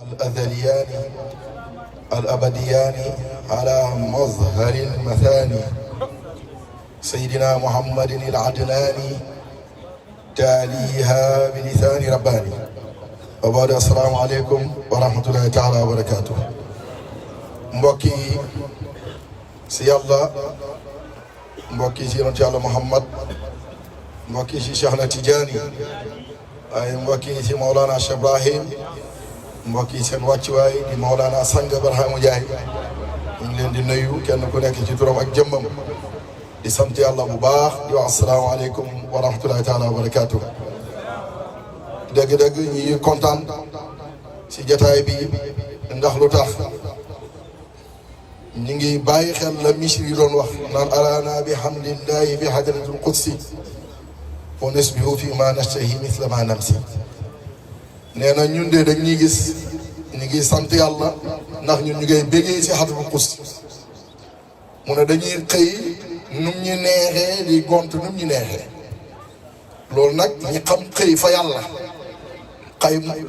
الأزليان الأبديان على مظهر المثاني سيدنا محمد العدناني تاليها بلسان رباني وبعد السلام عليكم ورحمة الله تعالى وبركاته mbokki si yàlla mbokki si yonent yàlla Muhammad mbokki si Cheikh na Tidiane ay mbokki si Maulana Cheikh Ibrahim mbokki seen wàccuwaay di Maulana Sang Barhaamu Njaay ñu ngi leen di nuyu kenn ku nekk ci turam ak jëmmam di sant yàlla bu baax di wax asalaamaaleykum wa rahmatullahi taala wa barakaatu. dëgg-dëgg ñi kontaan si jataay bi ndax lu tax ñu ngi bàyyi xel la Misri yi doon wax naan alaana bi hamdillahi bi hadratul qudsi wa nasbihu fi ma nashtahi misla ma namsi nee na ñun de dañ ñuy gis ñu ngi sant yàlla ndax ñun ñu ngay bégee si hadratul qudsi mu ne dañuy xëy num ñu neexee di gont num ñu neexee loolu nag ñi xam xëy fa yàlla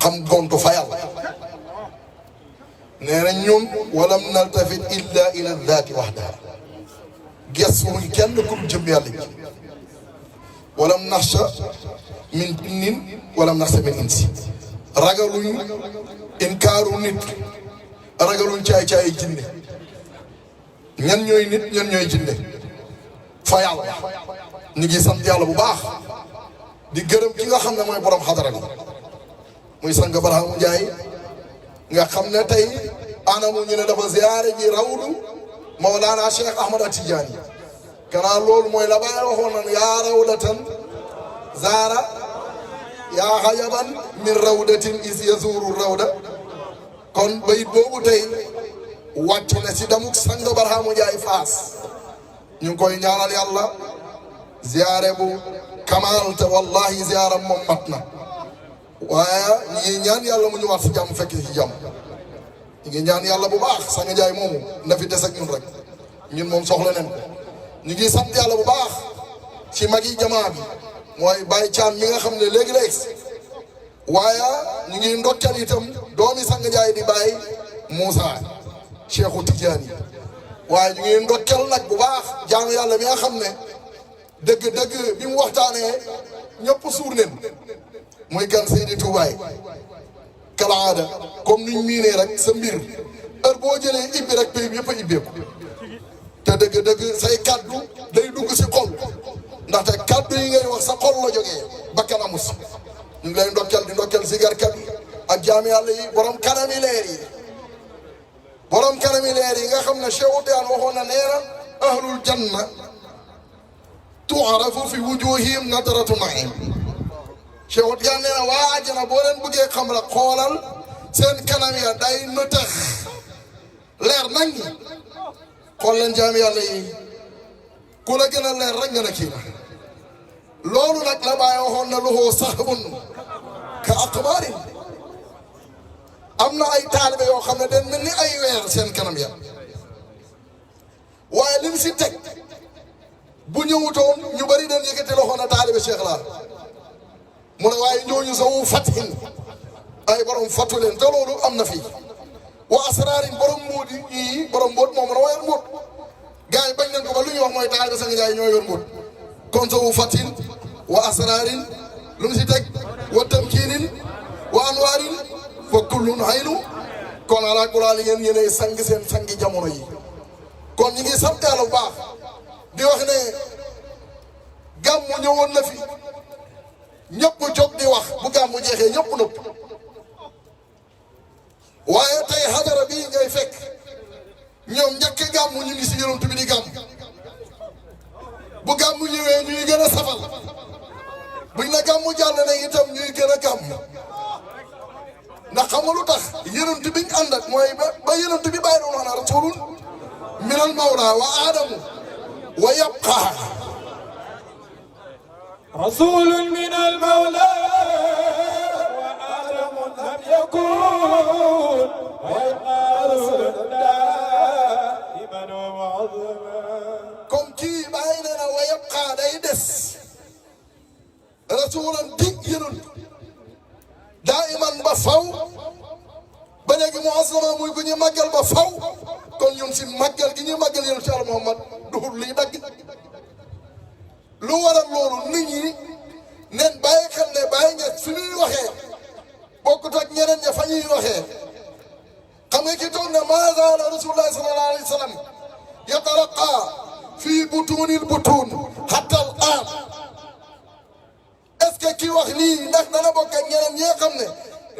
xam gontu fa yàlla nee na ñun walam naltafit illa ila daati waxdaha gesuñu kenn kum jëm yàlla ji walam naxsha min jinnin walam naxsha min insi ragaluñu inkaaru nit ragaluñ caay-caay jinne ñan ñooy nit ñan ñooy jinne fa yàlla ñu ngi sant yàlla bu baax di gërëm ki nga xam ne mooy borom xadara bi muy Sang Barhaamu Njaay nga xam ne tey anamu ñu ne dafa ziyaare ji rawdu Mawlana Cheikh Ahmad Tidiane kanaa loolu mooy la Baay waxoon nan yaa rawdatan zaara yaa xayaban min rawdatin is yazuru rawda kon bayit boobu tey wàcc na si damuk Sang Barhaamu Njaay Faas ñu ngi koy ñaanal yàlla ziyaare bu kamal te wallahi ziyaara moom mat na waaye ñu ngi ñaan yàlla mu ñu war si jàmm fekk si jàmm ñu ngi ñaan yàlla bu baax Sang Njaay moomu na fi des ak ñun rek ñun moom soxla nañ ko ñu ngi sant yàlla bu baax ci mag yi jamaa bi mooy Baye Thiam mi nga xam ne léegi la egsi waaye ñu ngi ndokkeel itam doomi Sang Njaay di Baye Moussa Cheikhu Tidiane waaye ñu ngi ndokkeel nag bu baax jaamu yàlla mi nga xam ne dëgg-dëgg bi mu waxtaanee ñëpp suur nen muy gan Seydi Toubaay kalaada comme niñ miinee rek sa mbir heure boo jëlee ibbi rek pays bi yëpp a ibbeeku te dëgg-dëgg say kaddu day dugg si xol ndaxte kaddu yi ngay wax sa xol la jógee bakkan amus ñu ngi lay ndokkel di ndokkel sigarkat yi ak jaami yàlla yi borom kanami leer yi borom kanami leer yi nga xam ne Cheikh Tidiane waxoon na nee na ahlul janna tu'rafu fi wujuhihim nadratu naim Cheikh Tidiane nee na waa àjjana boo leen bëggee xam rek xoolal seen kanam ya day nëtëx leer nañ xool leen jaami yàlla yi ku la gën a leer rek nga ne kii la loolu nag la Baay waxoon na lahu sahbun ka aqmarin am na ay taalibe yoo xam ne den mel ni ay weer seen kanam ya waaye lim si teg bu ñëwutoon ñu bari den yëkkati loxo na taalibe Cheikh laa mu ne waaye ñooñu sawu fatin ay borom fatu leen te loolu am na fii wa asraarin borom mbóot yi borom mbóot moom moo yor mbóot gars yi bañ nañ ko ba lu ñuy wax mooy taalibe Sang Njaay ñoo yor mbóot kon sawu fatin wa asraarin lu mu si teg wa tamkiinin wa anwaarin fa kullun haynu kon ala kulaa li ngeen yéenay sang seen sangi jamono yi kon ñi ngi sant Yàlla bu baax di wax ne gàmmu ñëwoon na fi ñëpp jóg di wax bu gàmmu jeexee ñëpp nëpp waaye tey xadara bii ngay fekk ñoom njëkk gàmmu ñu ngi si yonent bi di gàmm bu gàmmu ñëwee ñuy gën a safal buñ na gàmmu jàll na itam ñuy gën a gàmm ndax xam nga lu tax yonent biñ ànd ak mooy ba yonent bi bàyyi doon wax na rasulun minal mawla wa aadamu wa yabqa رسول من المولى وآدم لم يكون ويبقى رسول دائما ومعظما كم كي بيننا ويبقى دايدس رسولا دينير دائما بفو léegi mu aslama muy ku ñu màggal ba faw kon ñun si màggal gi ñuy màggal yonent Yàlla Muhammad duhul liy dagg lu waral loolu nit ñi nen bàyyi xel ne bàyyi nga fi ñuy waxee bokkut ak ñeneen ña fa ñuy waxee xam nga ki toog ne maa zaala rasulullah sallallahu alayhi wa sallam yataraqa fii butuunil butuun hatta al aan est-ce que ki wax lii ndax dana bokk ak ñeneen ñi nga xam ne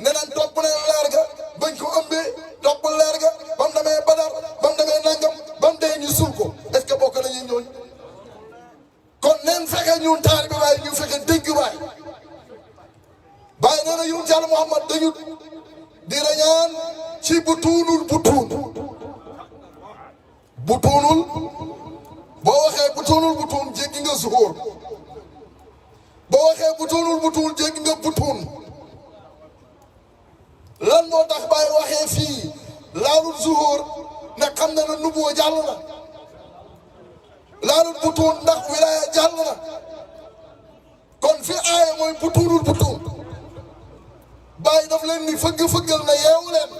neneen topp leen leer ga bañ ko ëmbee topp leer ga ba mu demee Badar ba mu demee nangam ba mu dee ñu suul ko est-ce que bokk nañu ñooñ kon neen fexe ñun taar bi waaye ñu fexe dégg waay bàyyi nee na yonent Yàlla Muhammad dañu di rañaan ci butuunul butuun butuunul boo waxee butuunul butuun jéggi nga zuhóor boo waxee butuunul butuun jéggi nga butuun lan moo tax Baye waxee fii laalul zuhóor ne xam na ne nubuwa jàll na laalul butuun ndax wilaaya jàll na kon fi aaya mooy butuunul butuun Baye daf leen ni fëgg-fëggal na yeewu leen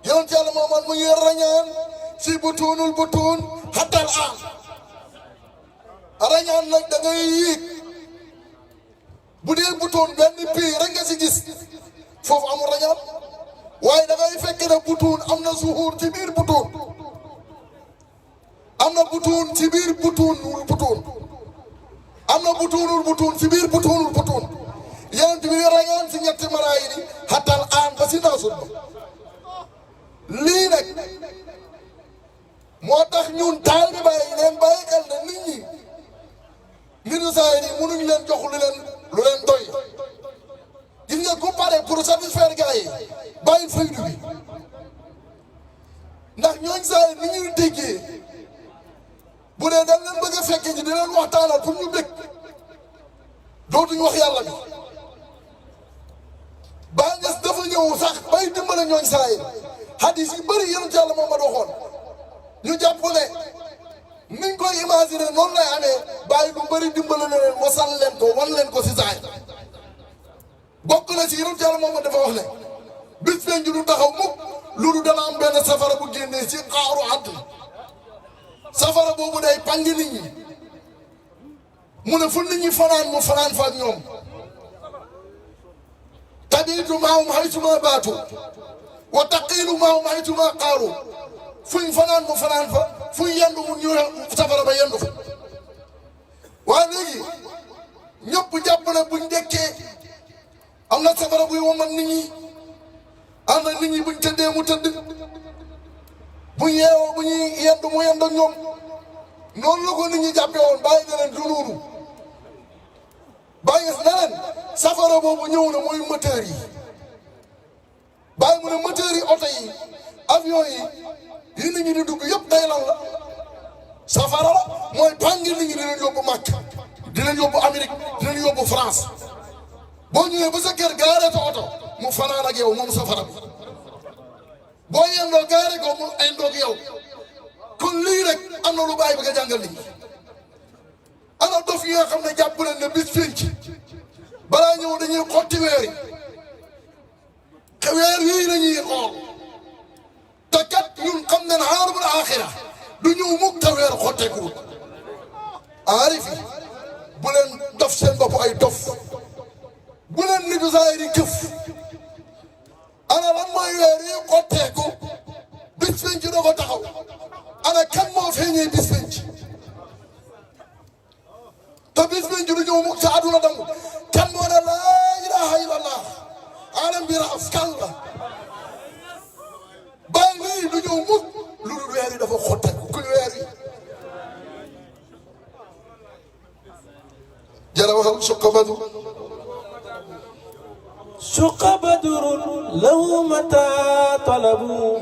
yonent Yàlla Muhammad mu ngi rañaan si butuunul butuun xatal aan rañaan nag da ngay yéeg bu dee butuun benn pii rek nga si gis foofu amul rañaan waaye da ngay fekk ne butuun am na zuhuur ci biir butuun am na butuun ci biir butuunul butuun am na butuunul butuun ci biir butuunul butuun yonent bi rañaan si ñetti maraayid yi xatal aan ba si naasul ba lii nag moo tax ñun taal bi bàyyi leen bàyyi xel ne nit ñi mbiru saa yi mënuñ leen jox lu leen doy gis nga ku pare pour satisfaire gars yi bàyyi faydu bi ndax ñooñ saa yi ni ñuy déggee bu dee dañ leen bëgg a fekke ji di leen waxtaanal pour ñu bëgg dootuñ wax yàlla bi baa nges dafa ñëw sax bay dimbale ñooñ saa yi hadis yi bëri yonent Yàlla Muhammad waxoon ñu jàpp ne niñ koy imaginer noonu lay amee bàyyi lu bëri dimbale na leen wasal leen ko wan leen ko si saay bokk na si yonent Yàlla Muhammad dafa wax ne bis feeñ ju du taxaw mukk loolu dana am benn safara bu génnee si xaaru àdduna safara boobu day pangi nit ñi mu ne fu nit ñi fanaan mu fanaan fa ak ñoom tabiitu maahum haytuma baatu wa taqiilu maahum haytuma qaalu fuñ fanaan mu fanaan fa fuñ yendu mu ñu safara ba yendu fa waaye léegi ñëpp jàpp na buñ dekkee am na safara buy woman nit ñi am na nit ñi buñ tëddee mu tëdd buñ yeewoo bu ñuy yendu mu yendu ak ñoom noonu la ko nit ñi jàppee woon bàyyi na leen du noonu bàyyi na leen safara boobu ñëw na mooy moteur yi bàyyi mu ne moteur yi oto yi avion yi nit ñi di dugg yëpp day lan la safara la mooy pàngi nit ñi di leen yóbbu Makka di leen yóbbu Amérique di leen yóbbu France boo ñëwee ba sa kër gaaree sa oto mu fanaan ak yow moom safara bi boo yendoo gaare ko mu indoog yow kon lii rek am na lu bàyyi bi nga jàngal nit ñi ana dof yi nga xam ne jàpp leen ne bis pénc balaa ñëw dañuy xotti weer yi te weer yii la ñuy xool te kat ñun xam ne aalamul aaxira du ñëw mukk te weer xotteekuwul aarif yi bu leen dof seen bopp ay dof bu leen nitu saa yi di këf ana lan mooy weer yi xotteeku bis penc da ko taxaw ana kan moo feeñee bis penc te bis penc du ñëw mukk sa àdduna dangu kan moo ne laa ilaaha illallah alam bi raaf kan la baa lii du ñëw mukk lu dul weer yi dafa xotteeku kuy weer yi jara waxal suqa badu شق بدر له متى طلبوا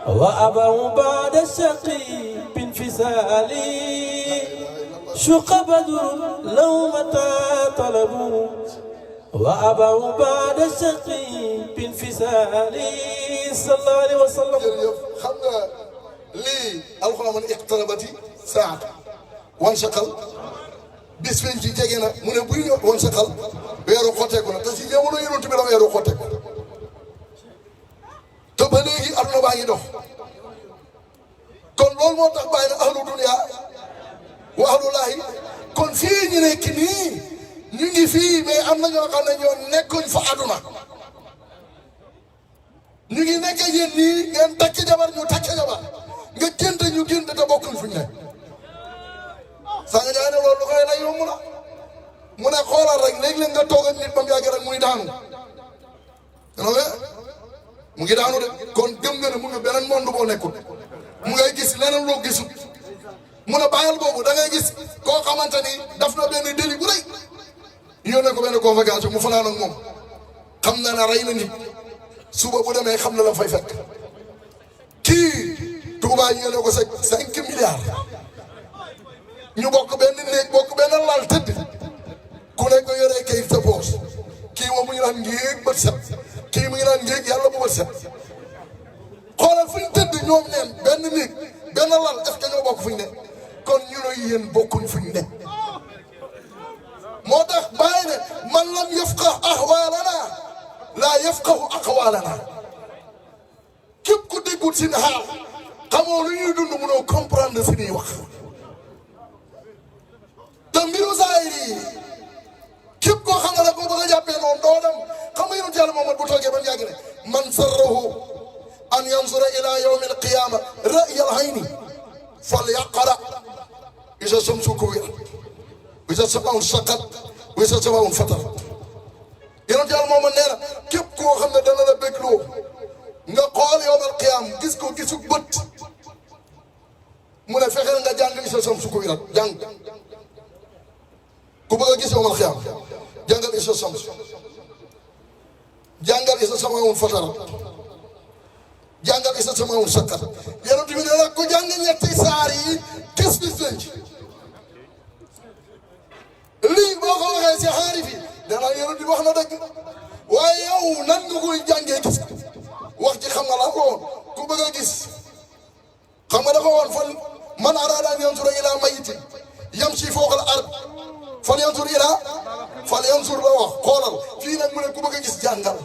وأبوا بعد الشقي بانفصال شق بدر له متى طلبوا وأبوا بعد الشقي بانفصال صلى الله عليه وسلم. xam nga lii alxuraan man iqtarabati saa'atu wanshaqal bis feeñ ci jege na mu ne buy ñëw wanshaqal weeru xotteeku na te si jamono yonent bi la weeru xotteeku ba léegi aduna baa ngi dox kon loolu moo tax bàyyi na ahlu dunya wa ahlulaahi kon fii ñu nekk nii ñu ngi fii mais am na ñoo xam ne ñoo nekkuñ fa aduna ñu ngi nekk yéen nii ngeen takki jabar ñu takki jabar nga génte ñu génte te bokkuñ fuñ ne saa nga ne loolu lu koy lay yomb la mu ne xoolal rek léeg-léeg nga toog ak nit ba mu yàgg rek muy daanu mu ngi daanu de kon gëm nga ne mu ngi beneen monde boo nekkul mu ngay gis leneen loo gisul mu ne bàyyal boobu da ngay gis koo xamante ni daf na benn délit bu rëy yónnee ko benn convocation mu fanaan ak moom xam na ne rey na nit suba bu demee xam na la fay fekk kii Touba ñu yónnee ko 5 milliards ñu bokk benn néeg bokk benn lal tëdd ku nekk nga yoree kayit sa poos kii moom mu ngi naan ngéeg bët set kii mu ngi naan ngéeg yàlla bu bët set xoolal fu ñu tëdd ñoom neen benn néeg benn lal est-ce que ñoo bokk fu ñu ne kon ñu ne yéen bokkuñ fu ñu ne moo tax bàyyi ne man lam yafqah ahwaalana laa yafqahu aqwaalana képp ku déggul si xaal xamoo lu ñuy dund mënoo comprendre si ñuy wax te mbiru zaahir yi képp koo xam ne nag boo bëgg a jàppee noonu doo dem xam nga yonent Yàlla Muhammad bu toogee ba mu yàgg ne man sarrahu an yanzura ila yawmi alqiyama ra'ya al-ayni falyaqra iza shamsu kuwirat wa iza samaa'u shaqqat wa iza samaa'u fatarat yonent Yàlla Muhammad nee na képp koo xam ne dana la bégloo nga xool yawm al-qiyam gis ko gisu bët mu ne fexeel nga jàng iza shamsu kuwirat jàng ku bëgg a gis yawm al-qiyam jàngal iza shams jàngal iza samaa'u fatarat jàngal iza samaa'u shaqqat yonent bi ne nag ku jàng ñetti saar yi gis bis lañ lii boo ko waxee si xaarif yi danaa yonent bi wax na dëgg waaye yow nan nga koy jàngee gis wax ji xam nga la ko woon ku bëgg a gis xam nga dafa woon fan man araada an yanzura ilaa mayyitin yamshi fawqa al-ard falyanzur la wax xoolal fii nag mu ne ku bëgg a gis jàngal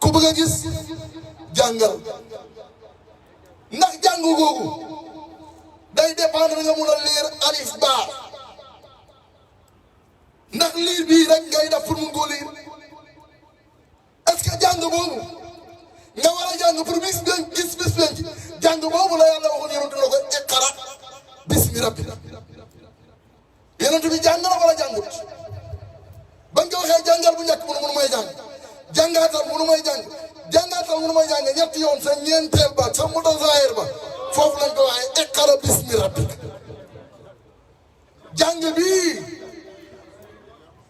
ku bëgg a gis jàngal ndax jàng googu day dépendre nga mun a lire alif ba ndax liir bii rek ngay def pour mun koo lire est-ce que jàng boobu nga war a jàng pour bis benn jàng boobu la yàlla waxoon yonent bi la ko iqra bismi rabbika yonent bi jàng na wala jàngut ba nga waxee jàngal bu njëkk munu may jàng jàngaatal munu may jàng ñetti yoon sa ñeenteel ba sa mutazaahir ba foofu lañ ko waxee iqra bismi rabbika jàng bii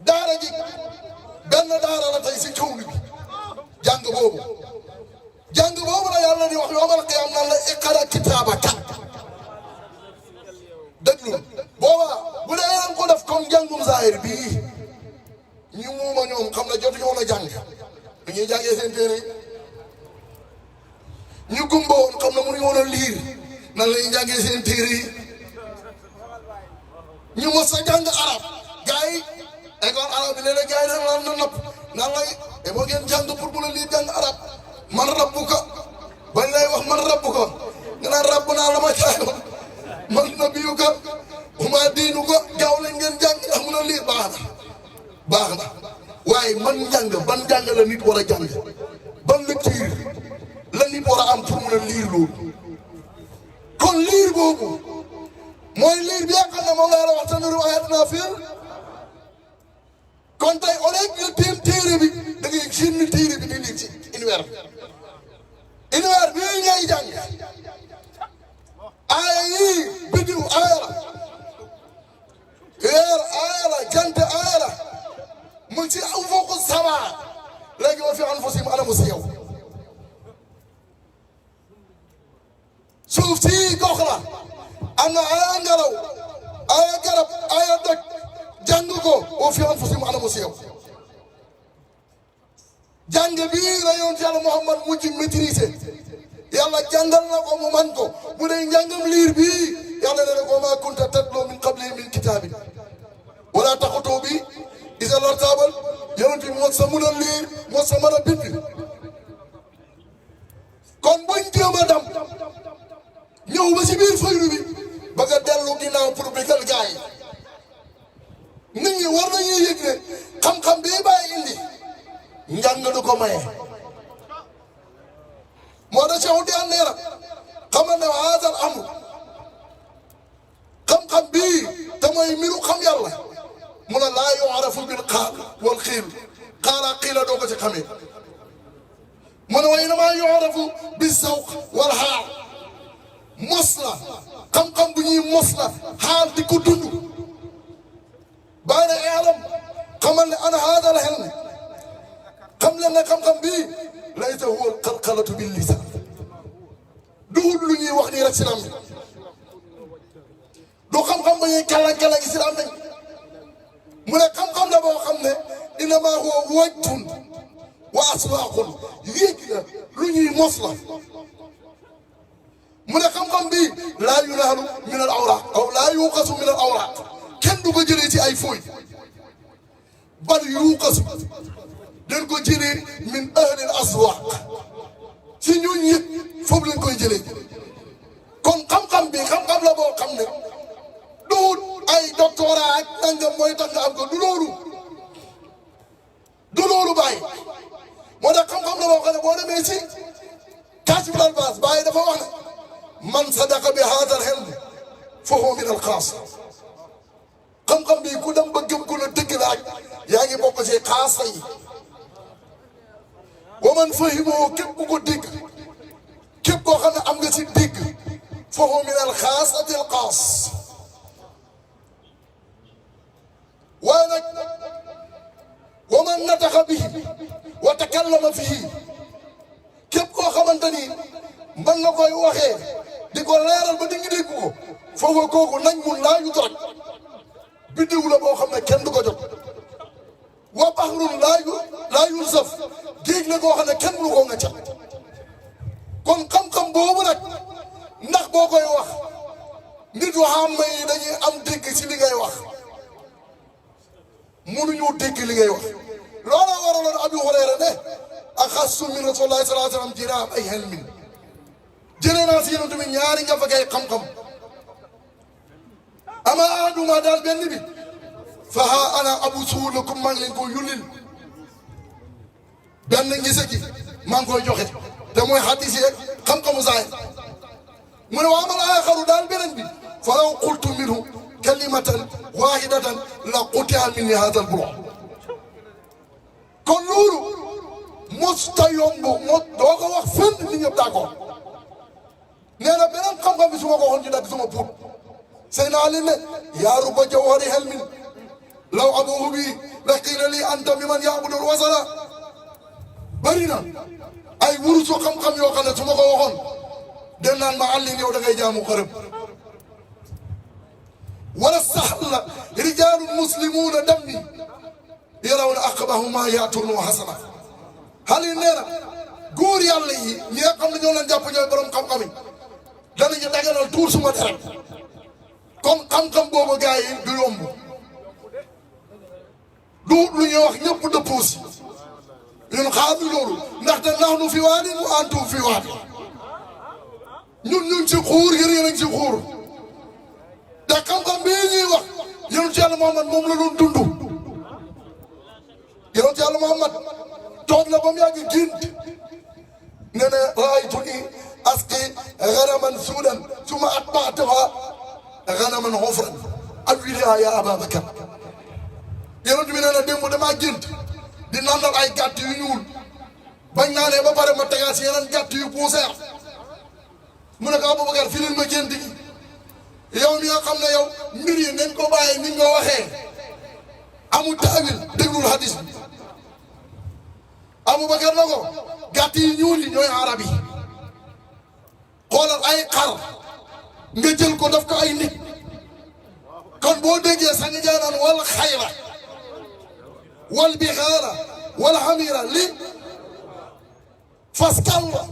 daara ji benn daara la tey si kaw bi jàng boobu la yàlla di wax yawmal qiyaama naan la iqra kitaabaka déglu booba bu dee yéen ko def comme jàngum zaahir bii ñu muuma ñoom xam na jotuñu woon a jàng dañuy jàngee seen téere ñu gumba woon xam na mënuñu woon a liir nan la ñuy jàngee seen téere yi ñu mos a jàng arab gars yi école arab bi léeg-léeg gars yi dañ la napp nan lay et boo ngeen jàng pour bu la lii jàng arab man rabbuka bañ lay wax man rabbuka nga naan rabb naa la ma caayoon man nabiyuka huma diinuka gaaw lañ ngeen jàng ndax mun a lire baax na waaye man njàng ban jàng la nit war a jàng ban lecture la nit war a am pour mun a lire loolu kon lire boobu mooy lire bi nga xam ne moom laa la wax tanuru ayatina fil kon tey au lieu nga téem téere bi da ngay génn téere bi di lire ci univers bi ngay jàng aaya yii bidiw aaya la weer aaya la jant aaya la mu ngi ci aw foofu sabaa léegi wa fi anfusihim anamu si yow suuf si gox la am na aaya ngelaw aaya garab aaya dëkk jàng ko wa fi anfusihim anamu si yow jàng bii la yonent Yàlla Muhammad mujj maîtriser yàlla jàngal na ko mu man ko bu dee njàngam liir bii yàlla ne ko maa kunta tatloo min qablihi min kitaabin wala taxutoo bi isa lartaabal yonent bi mos sa mun a liir mos sa mën a bind ñëw ba si biir faydu bi bëgg a dellu ginnaaw pour bégal gaa yi nit ñi war nañuy yëg ne xam-xam bii bàyyi indi njàng du ko maye moo da Cheikh Tidiane nee na xamal ne haadal amr xam-xam bii te mooy mbiru xam yàlla mu ne laa yu'rafu bil qaal wal xiil xaaraa xiila doo ko ci xamee mu ne wa innamaa yu'rafu bi zawq wal xaal mos la xam-xam bu ñuy mos la xaal di ko dund bàyyi na ealam xamal ne ana haadal ilm xam leen ne xam-xam bii laysa huwa al-qalqalatu bil lisaan duhul lu ñuy wax nii rek si lam bi du xam-xam ba ñuy kàllan-kàllan gi si lam nañ mu ne xam-xam la boo xam ne innamaa huwa wajtun wa aswaaqun yéeg la lu ñuy mos la mu ne xam-xam bii laa yunaalu min al awraaq aw laa yuuqasu min al awraaq kenn du ko jëlee ci ay fooy bal yuuqasu dañ ko jëlee min ahli al aswaaq si ñooñu yëpp foofu lañ koy jëlee kon xam-xam bi xam-xam la boo xam ne duut ay doctorat ak nangam mooy tax nga am ko du loolu bàyyi moo tax xam-xam la boo xam ne boo demee si Kaashiful Albaas bàyyi dafa wax ne man sadaqa bi haadal ilm fa huwa min al xaas xam-xam bi ku dem ba gëm ku la dëgg la ak yaa ngi bokk si xaasa yi wa man fahimoo képp ku ko dégg képp koo xam ne am nga si dégg fa huwa min al xaasati al xaas waaye nag wa man nataxa bihi wa takallama fihi képp koo xamante ni mën na koy waxee di ko leeral ba di ngi dégg ko foofu kooku nañ mun laa yu dorog biddiw la boo xam ne kenn du ko jot wa baxrun laa yunsaf géej la koo xam ne kenn mënu koo nga cat kon xam-xam boobu nag ndax boo koy wax nit waxam yi dañuy am dégg ci li ngay wax mënuñu dégg li ngay wax loola waraloon Abu Hurayra ne axassu min rasulillahi sallallahu alayhi wa sallam jiraam ay ilmin jëlee naa si yéen tamit ñaari nga fa kay xam-xam ama aaduma daal benn bi fa ha ana abu suulakum maa ngi leen koy yullil benn ngise gi maa ngi koy joxe te mooy xadis yi xam-xamu saay mu ne waa amal aaxaru daal beneen bi fa law qultu minhu kalimatan waahidatan la qutia minni haadal buruux kon loolu mosta yomb doo ko wax fenn nit ñëpp d'accord nee na beneen xam-xam bi su ma ko waxoon ci dagg suma puut sëy naa leen ne yaa rubba jawhari helmin law abuhu bi la qiila lii anta mimman yaabudul wasala bëri na ay wurusu xam-xam yoo xam ne su ma ko waxoon den naan ma àllin yow da ngay jaamu xërëm wala sahla rijaalun muslimuuna dammi yarawna aqbahuma yaatunu hasana xali nee na góor yàlla yi ñi nga xam ne ñoo leen jàpp ñooy borom xam-xam yi danañu daganal tuur suma deret kon xam-xam boobu gars yi du yomb du lu ñuy wax ñëpp dëppoo si ñun xaar loolu ndaxte nahnu fi waadin wa antum fi waadin ñun ñu ngi si xuur yéen a ngi si xuur te xam-xam bii ñuy wax yonent Yàlla Muhammad moom la doon dund yonent Yàlla Muhammad toog na ba mu yàgg gént ne ne raaytuni asqi ganaman suudan summa atba'tuha ganaman hufran awwilha ya Ababakar yonent bi nee na démb damaa gént di nandal ay gàtt yu ñuul bañ naanee ba pare ma tegaat si yeneen gàtt yu poussière mu ne ko Abubakar filil ma gént gi yow mi nga xam ne yow mbir yi nañ ko bàyyi ni nga waxee amul taawil déglul hadis bi Abubakar na ko gàtt yi ñuul yi ñooy arab yi xoolal ay xar nga jël ko daf ko ay nit kon boo déggee sax nga jaay naan wal xayra wal bixaara wal xamira li fas kan la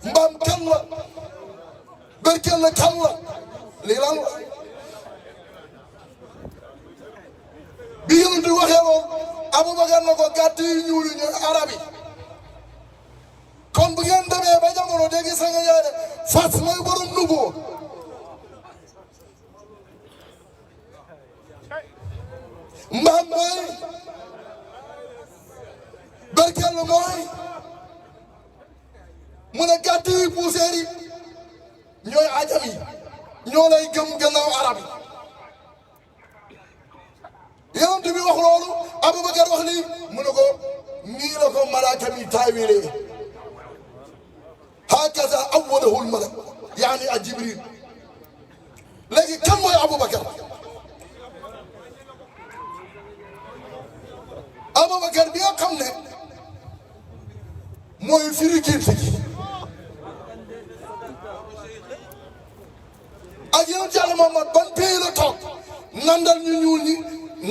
mbaam kan la berkel la kan la lii lan la bi yonent bi waxee loolu Abubakar na ko gàtt yi ñuul yi ñooy arab yi kon bu ngeen demee ba jamono léegi sa nga yaay de fas mooy borom nuboo mbaam mooy barkeelu mooy mu ne gàtt yi puuseer yi ñooy ajam yi ñoo lay gëm gannaaw arab yi yonent bi wax loolu Abubakar wax lii mu ne ko nii la ko malaaka mi taawilee hakaza awwalahu al-malak yaani a Jibril léegi kan mooy Abubakar Abubakar bi nga xam ne mooy firi gént gi ak yonent Yàlla Muhammad ban pays la toog nandal ñu ñuul ñi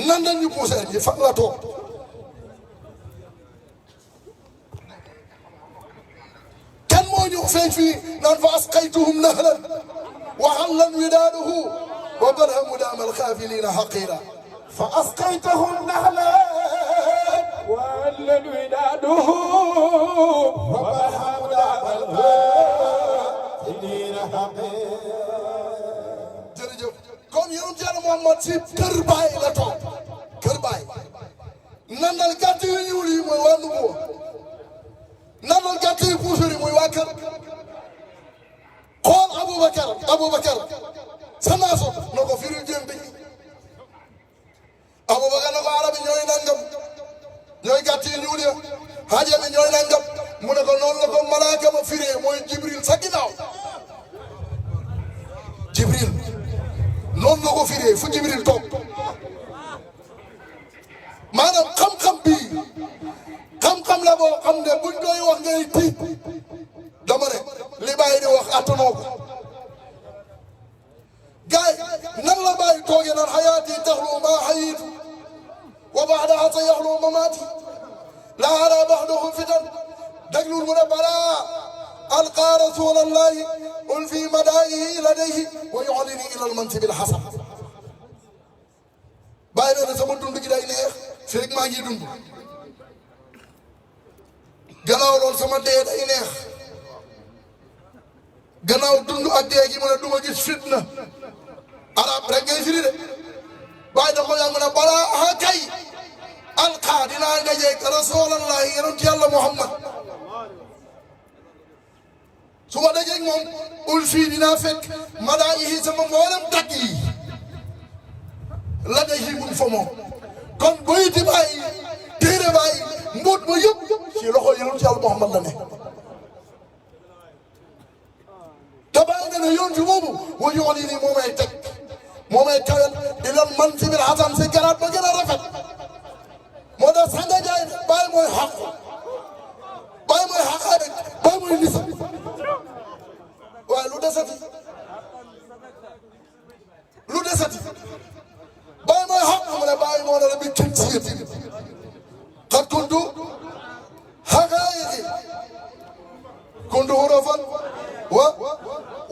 nandal ñu puuseer ñi fan la toog kan moo ñu feeñ fii naan fa asqaytuhum nahlan wa hallan widaaduhu wa barhamu daamal xaafiliina haqiira fa asqaytahum nahlan wa hallan widaaduhu wa barhamu daamal xaafiliina haqiira. jërëjëf comme yonent Yàlla Muhammad si kër baay la toog kër baay nandal gàtt yu ñuul yi mooy waa nubuwa nandal gàtt yu puusur yi mooy waa kër xool Abubakar sanaaso na ko firi gént gi Abubakar na ko arab yi ñooy nangam ñooy gàtt yu ñuul ya haaja bi ñooy nangam mu ne ko noonu la ko malaaka ma firee mooy Jibril sa ginnaaw Jibril noonu la ko firee fu Jibril toog maanaam xam-xam bii xam-xam la boo xam ne buñ koy wax ngay tiit dama ne li bàyyi di wax attanoo ko gaay nan la bàyyi toogee naan xayaati taxlu maa xayitu wa baadaha sa yaxlu mamaati laa ara baxdahu fitan déglul mu ne balaa alqa rasulallahi ul fi madaayihi ladayhi wa yu'lini ila almansibi alxasan bàyyi nee na sama dund gi day neex feeg maa ngi dund gannaaw loolu sama dee day neex gannaaw dund ak dee gi mu ne du ma gis fitna arab rek ngay firi de bàyyi da ko yaa mu ne balaa aha kay alqa dinaa dajeeg rasulallahi yonent Yàlla Muhammad su ma dajeeg moom ul fii dinaa fekk madaayihi sama mboolem tagg yi la day mun fa moom kon boyti bàyyi téere bàyyi mbóot ma yëpp ci loxo yonent Yàlla Muhammad la ne te bàyyi nga ne yoon fi boobu wa yoon yi nii moo may teg moo may kawel di leen man si biir xasan si garaat ba gën a rafet moo tax sanga jaay bàyyi mooy xàqu bàyyi mooy xaqaade bàyyi mooy nisa waaye lu desati bàyyi mooy xaq mu ne bàyyi moo ne la bi kenn si yëti xat kuntu xaqaayiqi kuntu hurufan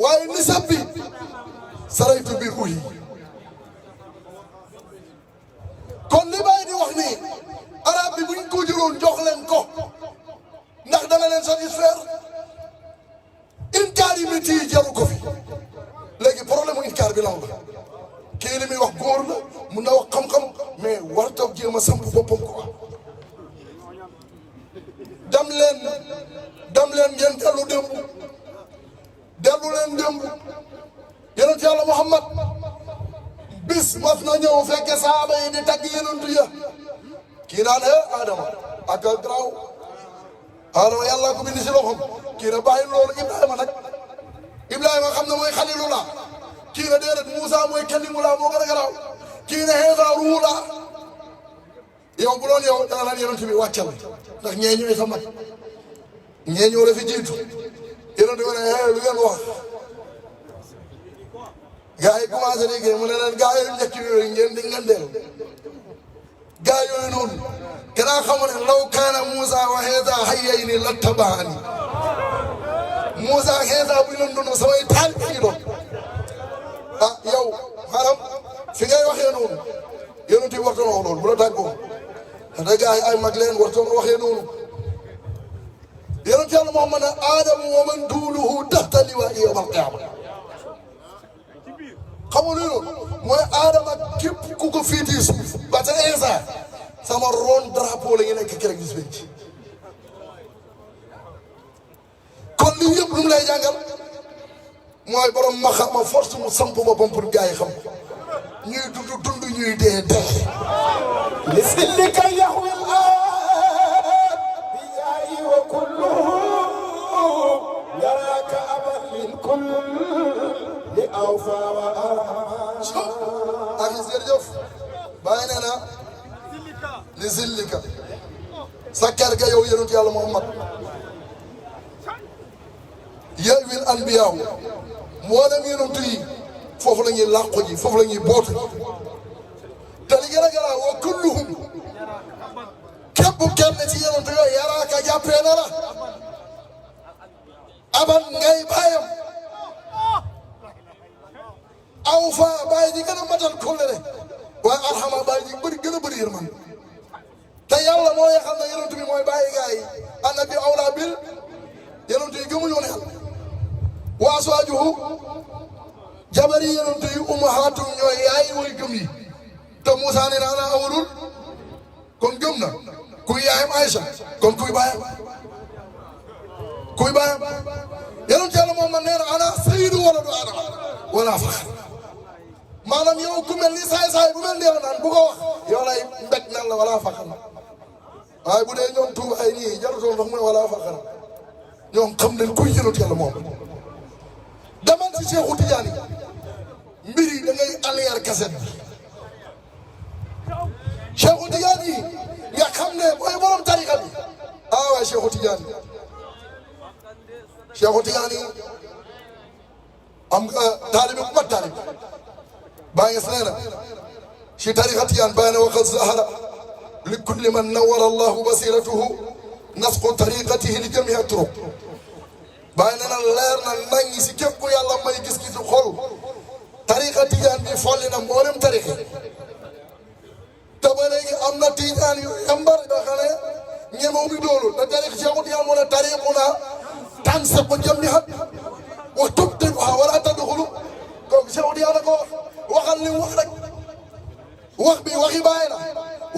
waaye nisab bi saraytu bi ruhi kon li bàyyi di wax nii arab bi buñ ko jëloon jox leen ko ndax dana leen satisfaire inkaar yi métti yi jaru ko fi léegi problème mu inkaar bi lan la kii li muy wax góor la mun na wax xam-xam mais war taw jéem a samp boppam ko dem leen ngeen dellu leen démb yonent Yàlla Muhammad bis mas na ñëw fekke saaba yi di tagg yonentu ya kii naan Adama ak graw Adama yàlla ko bind si loxom kii na bàyyi loolu Ibrahima xam ne mooy xalilullah kii na déedéet Moussa mooy kalimullah moo gën a garaaw kii na Iisa ruuhullah yow bu doon yow dana naan yonent bi wàccal ndax ñee ñooy sa mag ñee ñoo la fi jiitu yonent bi ne lu ngeen wax gaa yi commencé liggéey mu ne leen gaa yooyu njëkk yooyu ngeen di ngandeel gaa yooyu noonu kanaa xamu ne law kaana Moussa wa Iisa hayyayni lattabaani Moussa ak Iisa bu ñu leen doon samay taal bi ñu doon ah yow maanaam fi ngay waxee noonu yonent bi wartoon wax loolu bu la tàggoo da gaa yi ay mag leen wartoon waxee noonu yonent yonent yàlla Muhammad ne aadama wa man duuluhu tahta liwaa'i yawmal qiyaama xam nga loolu mooy aadama képp ku ko féetee suuf ba ca Isa sama ron drapeau la ñu nekk keroog gis nañ ci kon lii yëpp lu mu lay jàngal mooy borom ma xam ma force mu samp boppam pour gars yi xam ñuy dund ñuy dee dee. li sillika yaxwil biyaay wa kulluhum yaraaka aban min kulli awfa wa ak jërëjëf bàyyi nee na li sillika sa kër ga yow yonent yàlla Muhammad yawil anbiyaaw mboolem yonent yi foofu la ñuy làqu ji foofu la ñuy bootu te li gën a garaaw wa kulluhum képp kenn ci yonent yooyu yaraaka jàppee na la aban ngay bàyyam aw fa bàyyi ji gën a matal kóllëre waaye arxama bàyyi ji bëri gën a bëri yërmande te yàlla mooy xam ne yonent bi mooy bàyyi gaa yi annabi awlaa bil yonent yi gëmuñu woon yàlla wa aswaajuhu jabari yonent yi ummahatum ñooy yaay way gëm yi te Moussa ne naa awalul kon gëm na kuy yaayam Aïcha kon kuy bàyyam yonent yàlla moom man nee na ana sayyidu waladu Adama wala faxr maanaam yow ku mel ni saay-saay bu mel ni yow naan bu ko wax yow lay mbég nan la wala faxr waaye bu dee ñoom tuub ay nii jarutoon ndox mu ne wala faxr ñoom xam nañ kuy yonent yàlla moom demal ci Seexu Tijaani mbir yi da ngay allier kaset bi Seexu Tijaani nga xam ne mooy borom tariqa bi waaye Seexu Tijaani am nga taalibe bu mat taalibe baa ngi nee na ci tariqa Tijaan baa ne waqad zahara li kulli man nawwara Allahu basiratuhu nasqu tariqatihi li jami'i turuq bàyyi na leer na nañ si képp ku yàlla may gis-gisu xol tariqa Tijaan bi folli na mboolem tariqa te ba léegi am na Tijaan yu yambar da xam ne ñemewu bi doolu da tariqa Seexu Tijaan moo ne tariquna tansiqu jamii'an wa tubtiluha wala tadxulu kooku Seexu Tijaan ko waxal li mu wax rek wax bi waxi bàyyi la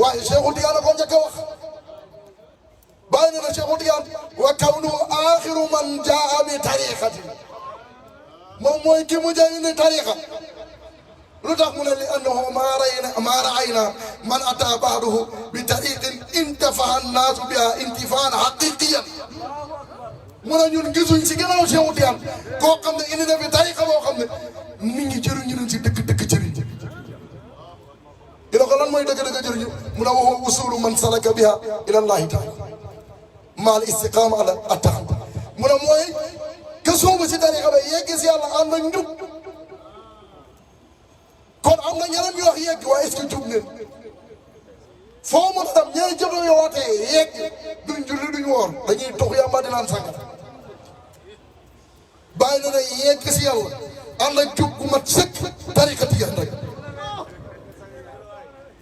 waaye Seexu Tijaan ko njëkk a wax bàyyi na Seexu Tijaan wa kawnu aaxiru man jaa bi tariqati moom mooy ki mu jëy ni tariqa lu tax mu ne li annahu maa raayna man ataa ba'dahu bi tariqin intafa'a annaasu biha intifaan haqiqiyan mu ne ñun gisuñ si gannaaw Seexu Tijaan koo xam ne indi na fi tariqa boo xam ne nit ñi jëriñu nañ si dëkk jëriñ ila ko lan mooy dëgg jëriñu mu ne wa huwa usulu man salaka biha ila Allahi taala maal istiqaama ala attaam mu ne mooy que soobu si tariqa ba yegg si yàlla ànd ak njub kon am na ñeneen ñu wax yegg waaye est-ce que jub ngeen foo mën a dem ñeneen jëf yoo wootee yegg duñ julli duñ woor dañuy tox yàmba di naan sànga bàyyi na ne yegg si yàlla ànd ak jub bu mat sëkk tariqa Tijaan rek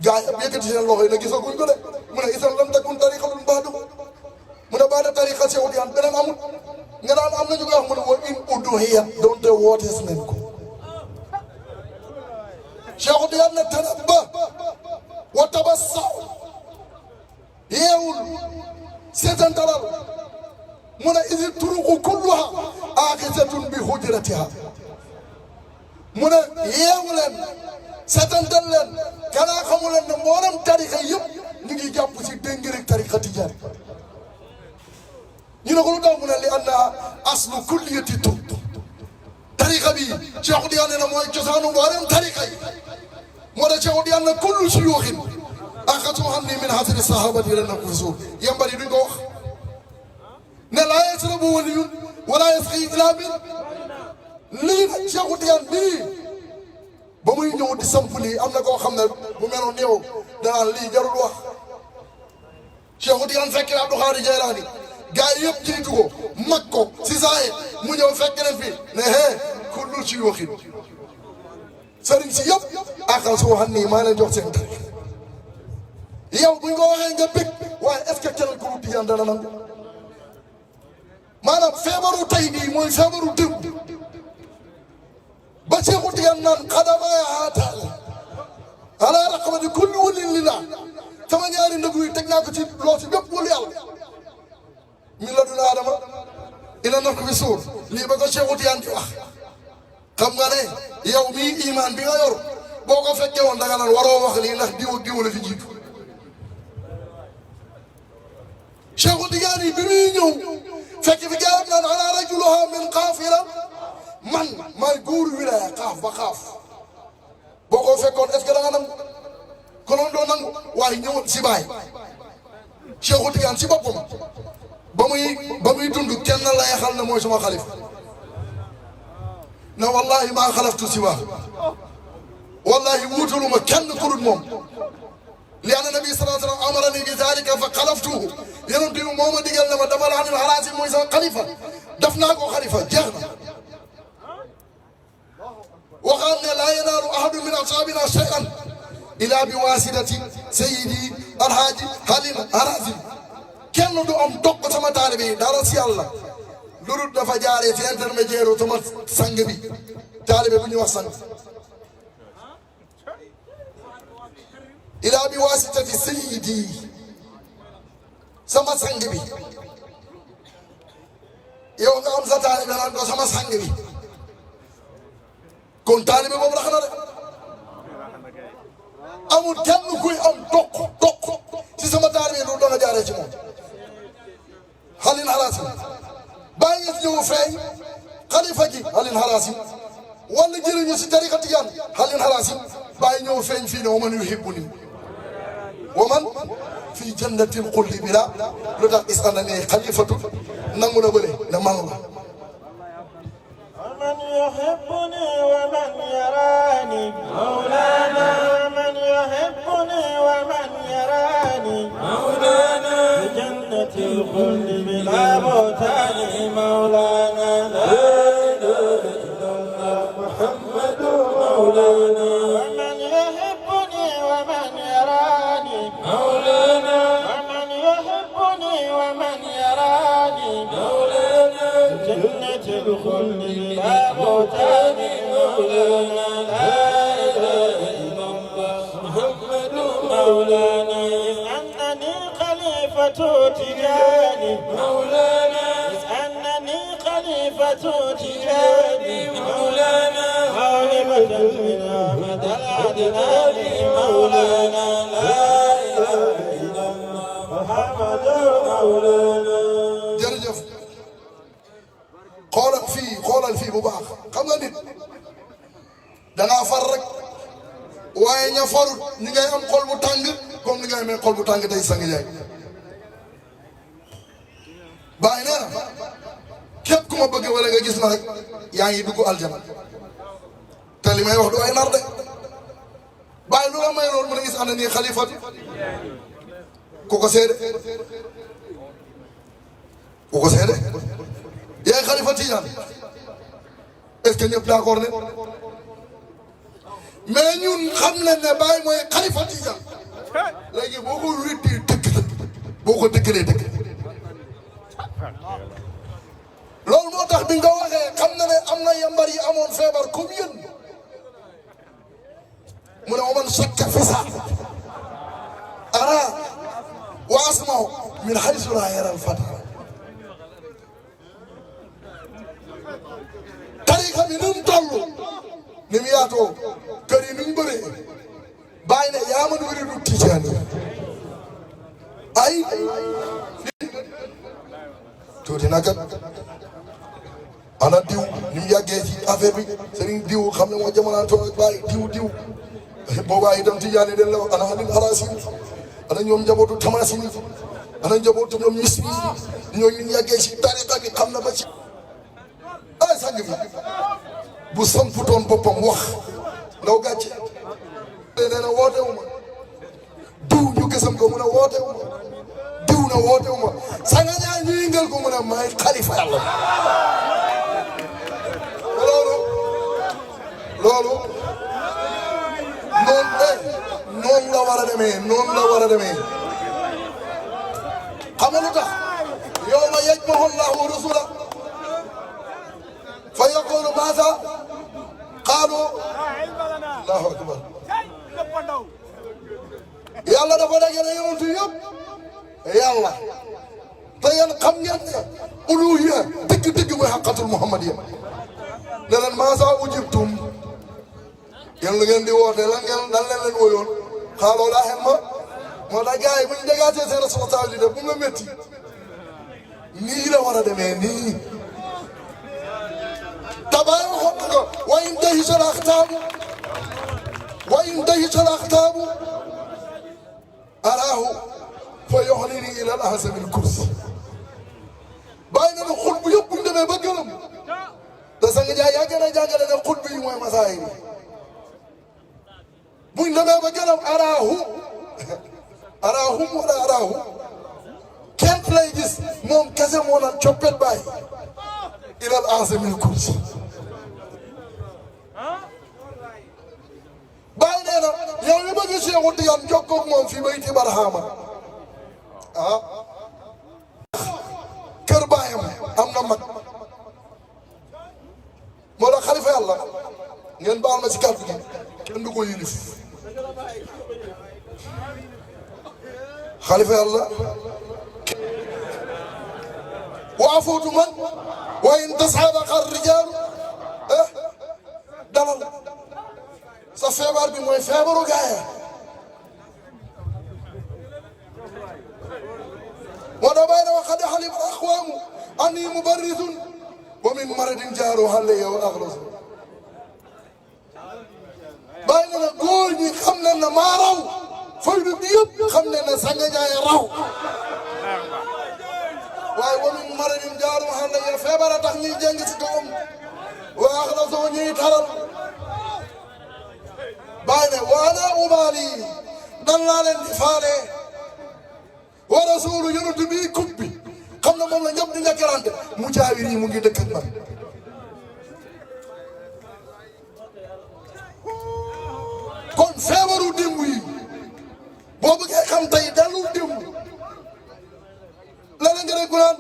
gaa yi am yëkkati seen loxo yi nag gisaguñ ko de mu ne isan lam takun tariqatun ba'du mu ne baada tariqa Seexu Tijaan beneen amul nga daan am nañu ko wax mu ne wa in uduhiyat doonte wootees nañ ko Seexu Tijaan ne tanabba wa tabassaw yeewul seetantalal mu ne idi turuqu kulluha aaxisatun bi hujratiha mu ne yeewu leen seetantal leen kanaa xamu leen ne mboolem tariqa yëpp ñu ngi jàpp si dégg rek tariqa Tijaan ñu ne ko lu tax mu ne li anna aslu kulliyati tur tariqa bi Seexu Tijaan ne mooy cosaanu mboolem tariqa yi moo tax Seexu Tijaan ne kullu suyuuxin axatu anni min hasri sahabati ila nafusu yambari duñ ko wax ne laa yasrabu waliyun wala yasqi illa min lii nag Seexu Tijaan bii ba muy ñëw di samp lii am na koo xam ne bu meloon néew danaan lii jarul wax Seexu Tijaan fekk na Abdou Xaadir Jaylaani gaa yi yëpp jiitu ko mag ko si saaye mu ñëw fekk leen fi ne kullu ci waxin sëriñ si yëpp akal su waxan nii maa leen jox seen tariq yow buñ ko waxee nga bëgg waaye est-ce que keneen ku Tijaan dana nangu maanaam feebaru tey bii mooy feebaru démb ba Seexu Tijaan naan xadamaya haataan ala raqabati kulli waliin lillah sama ñaari ndëgg yi teg naa ko ci loo si bépp wulu yàlla min ladun aadama ila nafxi fi suur lii ba ko Seexu Tijaan di wax xam nga ne yow mii iman bi nga yor boo ko fekkee woon danga naan waroo wax lii ndax diw ak diw la fi jiitu Seexu Tijaan yi bi muy ñëw fekk fi gaayam naan ala rajuluha min qaafila man maay góoru wilaya xaaf ba xaaf boo ko fekkoon est-ce que da nga nangu konoon doo nangu waaye ñëwoon si baay Seexu Tijaan si boppam ba muy dund kenn la yaxal ne mooy suma xalif na wallahi maa xalaftu si waa wallahi wuutaluma kenn ku dul moom li anna nabi sallallahu alayhi wa sallam amarani bi zalika fa xalaftuhu yonent bi moo ma digal ne ma dama la anil haraasi mooy sama xalifa def naa ko xalifa jeex na waxaan ne laa yanaalu ahadun min ashaabina shay'an ila bi waasitati sayyidi alhaaji halil haraasi kenn du am dog sama taalibe yi dara si yàlla loolu dafa jaaree ci intermédiaire sama sang bi taalibe bu ñuy wax sang ilaa bi waasitati sayyidi sama sang bi yow nga am sa taalibe naan ko sama sang bi kon taalibe boobu rax na de amul kenn kuy am toq ci sama taalibe loolu danga jaaree ci moom Halil Haraasi bàyyi nga ñëw feeñ xalifa gi Halil Haraasi wala jëriñu si tariqa Tijaan Halil Haraasi bàyyi ñëw feeñ fii ne wa man yuhibbuni wa man fii jannatil xuldi bi la lu tax is ana ne xalifatu nangu na bële ne man la ومن يحبني ومن يراني مولانا ومن يحبني ومن يراني مولانا بجنة الخلد بلا بهتان مولانا لا إله إلا الله محمد مولانا ومن يحبني ومن يراني مولانا ومن يحبني ومن يراني مولانا جنة الخلد بلا بهتان مولانا لا إله إلا الله محمد مولانا أنني خليفة تجاني مولانا أنني خليفة تجاني مولانا غالبة من أحمد العدنان مولانا لا إله إلا الله محمد مولانا jërëjëf xoolal fii bu baax xam nga nit dangaa far rek waaye ña farut ñi ngay am xol bu tàng comme ni ngay amee xol bu tàng tey sang jaay bàyyi nee na képp ku ma bëgg wala nga gis ma rek yaa ngi dugg aljana te li may wax du ay nar de bàyyi lu la may loolu mën a gis ànd nii xalifatu ku ko seede yaay xalifa Tijaan est-ce que ñëpp d'accord ne mais ñun xam nañ ne Baay mooy xalifa Tijaan léegi boo ko weddi dëgg la boo ko dëggalee dëgg loolu moo tax bi nga waxee xam na ne am na yambar yi amoon feebar comme yéen mu ne waman shakka fi sa ara wa asma'u min haysu la yara al-fata tariqa bi ni mu toll ni mu yaatoo kër yi ni mu bëree bàyyi ne yaa man wéri du Tijaan ay tuuti na kat ana diw ni mu yàggee ci affaire bi sëriñ diw xam ne moo jamonaantoo ak bàyyi diw boobaa itam Tijaan yi den la ana Halil Haraasi ana ñoom njabootu Tamasin ana njabootu ñoom Misri ñooñu ñu yàggee ci tariqa bi xam na ba ci ay sang bi bu samputoon boppam wax ndaw gàcce nee na woote wu ma diw ñu gësam ko mu ne woote wu ma diw na woote wu ma sanga ñaa ñu yëngal ko mu ne maay xalifa yàlla loolu noonu la war a demee xam nga lu tax yawma yajma'u Allahu rusula dafa dajale yonent yëpp yàlla te yéen xam ngeen ne uluhiyya dëgg-dëgg mooy xaqatul muhammadiyya ne leen maa saa ujibtum yéen lu ngeen di woote lan ngeen dan leen woyoon xaaloo laa xel ma moo tax gars yi bu ñu dégaatee seen responsabilité bu mu la métti nii la war a demee nii tabaay waxoon na ko wa in dahisha al axtaabu araahu fa yoxlini ila al ahsami al kursi bàyyi na ne xul bu yëpp bu ñu demee ba gërëm te sang jaay yaa gën a jàngale ne xul bi mooy masaay bi bu ñu demee ba gërëm araahum wala araahu kenn lay gis moom kese moo naan coppet bàyyi ila al ahsami al kursi bàyyi nee na yow li bëgg Seexu Tijaan jokkoog moom fii bayti barahama kër baayam am na mag moo tax xalifa yàlla ngeen baal ma si kàddu gi kenn du ko yilif xalifa yàlla waa footu man wa in tasxabaqa rijaalu dalal sa feebar bi mooy feebaru gaaya moo tax bàyyi na wa qad xalima al-aqwaamu annii mubarrizun wa min maradin jaaru alayya wa axlasu bàyyi na góor ñi xam nañ ne maa raw faydu bi yëpp xam nañ ne Sanga Ndiaye raw waaye wa min maradin jaaru alayya feebar a tax ñuy jàng si kawam wa axlasu ñuy taral bàyyi ne waana ubaali dan laa leen di faale wa rasulu yonent bi kub bi xam na moom la ñëpp di njëkkalante mu jaawir yi mu ngi dëkk ak man kon feebaru démb yi boo bëggee xam tey dalul démb la nga rek naan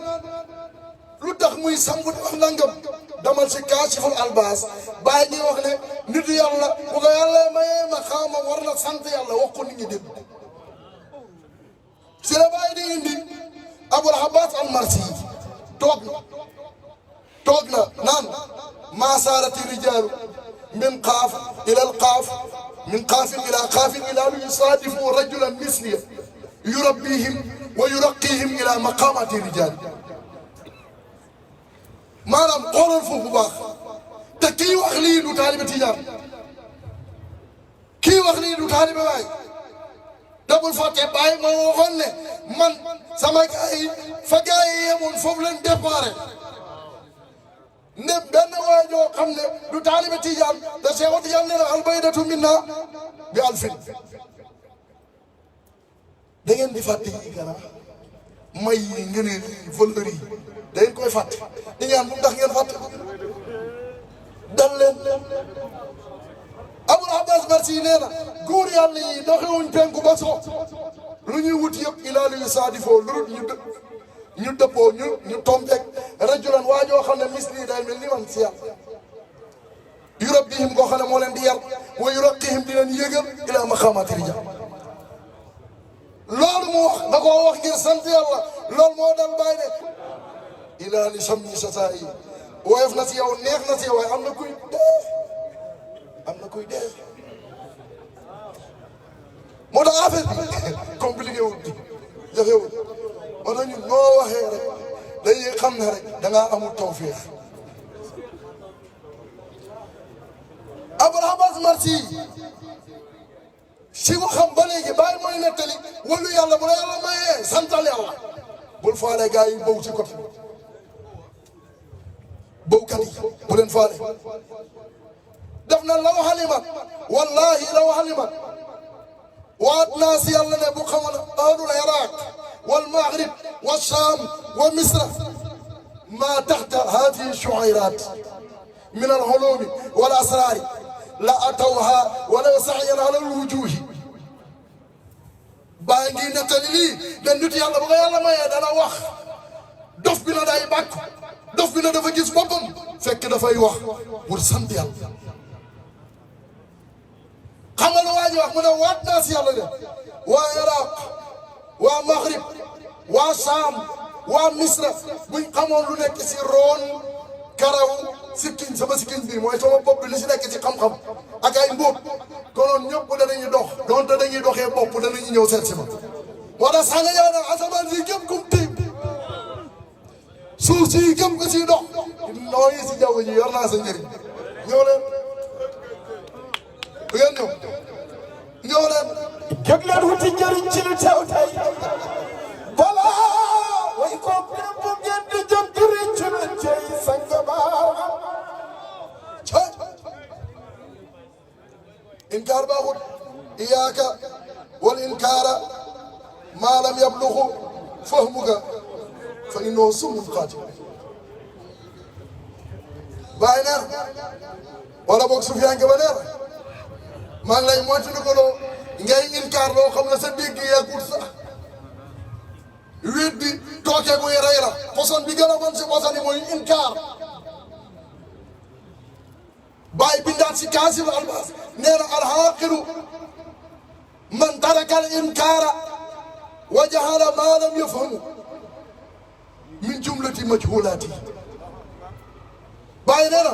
lu tax muy samb di wax nangam damal si kaasiful albaas bàyyi ñuy wax ne nit yàlla bu ko yàlla mayee ma xaama war na sant yàlla wax ko nit ñi dégg si la bàyyi di indi Abul Abbas al-Marsi toog na naan maa saarati rijaalu min qaaf ila al-qaaf min qaafin ila qaafin ila lu yusaadifu rajulan misliya yurabbihim wa yuraqihim ila maqaamati rijaal maanaam xoolal foofu bu baax te kii wax lii du taalibe Tijaan kii wax lii du taalibe Baay dabul fàtte Baay ma waxoon ne man sama gars yi fa gars yi yemoon foofu leen déparé ne benn waajoo xam ne du taalibe Tijaan te Seexu Tijaan nee na albaydatu minna bi alfin da ngeen di fàtte yi gara may yi ngëneel yi valeur yi da ngeen koy fàtte di ñaan bu ndax ngeen fàtte dal leen Abul Abbas Marsi nee na góor yàlla yi doxewuñ penku ba so lu ñuy wut yëpp ilaa li saadifoo lu ñu dëppoo ñu tombeeg rajulan waajoo xam ne misli day mel ni man si yàlla yurabbihim koo xam ne moo leen di yar wa yuraqihim di leen yëgal ilaa maqaamaati rijaal loolu mu wax da koo wax ngir sant yàlla loolu moo dal bàyyi de ilaa li sammi sasaa yi woyof na si yow neex na si yow waaye am na kuy dee moo tax affaire bi compliqué wul jafewul moo tax ñun noo waxee rek dañuy xam ne rek da ngaa amul tawfeex Abul Abbas Marsi si ko xam ba léegi bàyyi mooy nettali wàllu yàlla bu la yàlla mayee santal yàlla bul faale gars yi bëw ci côté bëwkat yi bu leen faale def na law xalimat wallahi law xalimat waat naa si yàlla ne bu xamoon ahlul iraq wal maghrib wa sham wa misra ma taxta hadihi shuayrat min al hulumi wal asrari la atawha walaw sa'yan ala al wujuhi baa ngi nettali lii ne nit yàlla bu ko yàlla mayee dana wax dof bi na day bàkk dof bi na dafa gis boppam fekk dafay wax pour sant yàlla xam nga lu waa ji ji wax mu ne waat naa si yàlla de waa Iraq waa Maghrib waa Saam waa Misra buñ xamoon lu nekk si roon karaw sikkiñ sama sikkiñ bi mooy sama bopp bi li si nekk ci xam-xam ak ay mbóot konoon ñëpp danañu dox donte dañuy doxee bopp danañu ñëw seet si ma moo tax sànga yaa ne asamaan si gëm kum tiim suuf si gëm ko si dox noo yi si jaww ji yor naa sa njëriñ ñëw leen bu ngeen ñëw leen jóg leen wuti njëriñ ci lu teew tey balaa way ko bu ngeen di jëm di rëccu leen cey sang baar inkaar baaxut iyaaka wal inkaara maa lam yabluxu fahmuka fa innahu summun qaatil bàyyi neer wala boog Sufyaan ba neer maa ngi lay moytandikuloo ngay inkaar loo xam ne sa dégg yeegul sax wéet bi tookee buy rey la poson bi gën a bon si poson yi mooy inkaar bàyyi bindaat si Kaasif Albaas nee na alxaaqilu man taraka al inkaara wa jahala maa lam yafhamu min jumlati majhulaati bàyyi nee na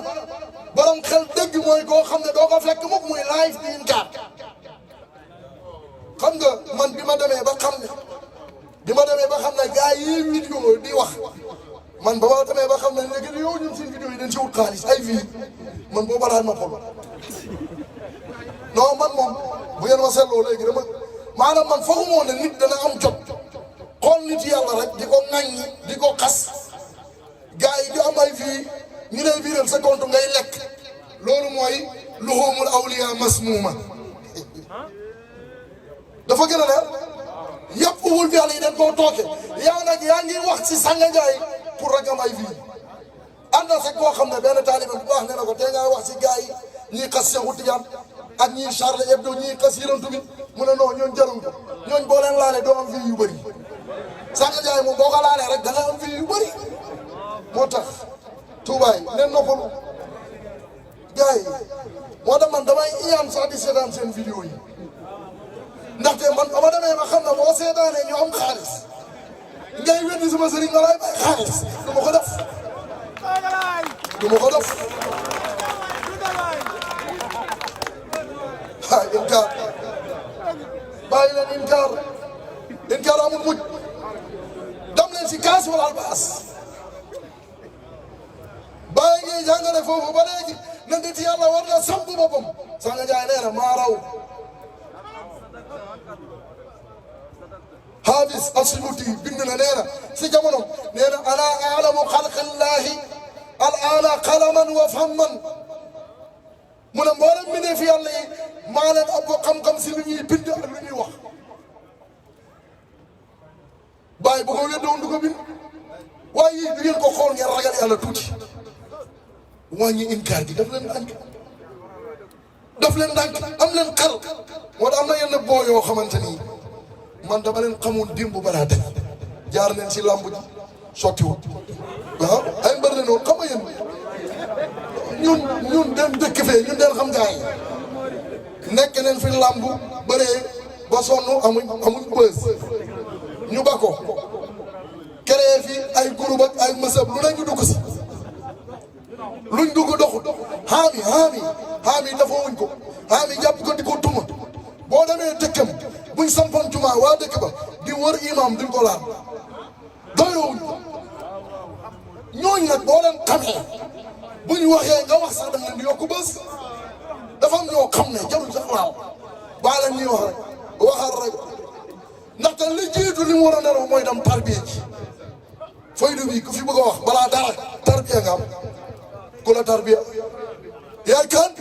borom xel dëgg mooy koo xam ne doo ko fekk mukk muy live di inkaar xam nga man bi ma demee ba xam ne gars yi vidéo di wax man ba ma demee ba xam ne léegi yow ñun seen vidéo yi dañ si wut xaalis ay vie man boo balaa ma xool non man moom bu ngeen ma seetloo léegi dama maanaam man foog moo ne nit dana am jot xool nit yàlla rek di ko ŋaññi di ko xas gars yi di am ay vie ñu lay viréel sa compte ngay lekk loolu mooy luhumul awliya masmuuma dafa gën a leer yëpp wul bi yàlla yi dañ koo tooke yow nag yaa ngi wax si Sanga Ndiaye pour rek am ay vie ànd na sax koo xam ne benn taalibe bu baax nee na ko tey ngaa wax si gars yi ñii xas Seexu Tijaan ak ñii Charlie Hebdo ñii xas Yonent bi mu ne non ñooñ jarul ko ñooñ boo leen laalee doo am vie yu bëri Sanga Ndiaye moom boo ko laalee rek da nga am vie yu bëri moo tax tuubaay leen noppalu gars yi moo tax man damay iyaan sax di seetaan seen vidéo yi ndaxte man ba ma demee ba xam ne boo seetaanee ñu am xaalis ngay weddi sama sëriñ nga lay bay xaalis du ma ko def inkaar bàyyi leen inkaar amul mujj dem leen si Kaas wala Albaas bàyyi ngay jàngale foofu ba léegi na nit yàlla war na samp boppam Sanga Ndiaye nee na maa raw Haafis As-Suyuuti bind na nee na si jamono nee na ana aalamu xalqillahi al-aana qalaman wa famman mu ne mboolem mi ne fi yàlla yi maa leen ëpp xam-xam si lu ñuy bind ak lu ñuy wax bàyyi bu ko weddoon du ko bind waaye yii du ngeen ko xool ngeen ragal yàlla tuuti wàññi inkaar gi daf leen ndànk am leen xel moo tax am na yenn boo yoo xamante ni man dama leen xamoon démb balaa tey jaar leen si làmb ji sottiwul waaw ay mbër la noonu xam nga yéen ñun den dëkk fee ñun den xam gaa yi nekk nañ fi làmb bëree ba sonn amuñ bës ñu ba ko créé fi ay groupe ak ay mësëb lu nañu dugg si luñ dugg doxul xaami dafa wuñ ko xaami jàpp ko di ko tuma boo demee dëkkam buñ sampoon juma waa dëkk ba di wër imam duñ ko laal doyowuñ ko ñooñu nag boo leen xamee buñ waxee nga wax sax daf leen di yokku bës dafa am ñoo xam ne jarul sax waaw baa leen ñuy wax rek waxal rek ndaxte li jiitu li mu war a neroo mooy dem tarbiya ji faydu bi ku fi bëgg a wax balaa dara tarbiya nga am ku la tarbiya yaay kan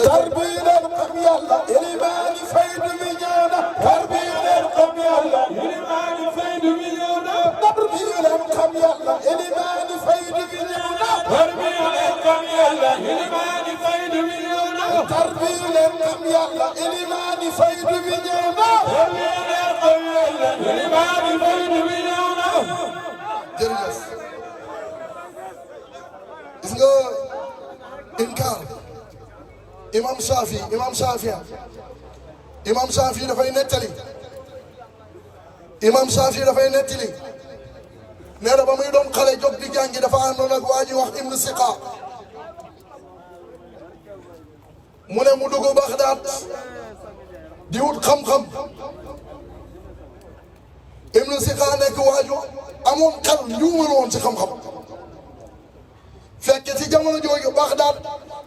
tarbiya leen xam yàlla ilimaani faydu bi ñëw na tarbiya leen xam yàlla ilimaani faydu bi ñëw na tarbiya leen xam yàlla ilimaani faydu bi ñëw na tarbiya leen xam yàlla ilimaani faydu bi ñëw na tarbiya leen xam yàlla ilimaani faydu bi ñëw na tarbiya leen xam yàlla ilimaani faydu bi ñëw na jërëjëf gis nga imam Shafi dafay nettali imam Shafi dafay nettali nee na ba muy doon xale jóg di jàngi dafa àndoon ak waa ji wax Ibn Siqa mu ne mu dugg Baxdaad di wut xam-xam Ibn Siqa nekk waaju amoon xel njuumal woon ci xam-xam fekk ci jamono jooju Baxdaad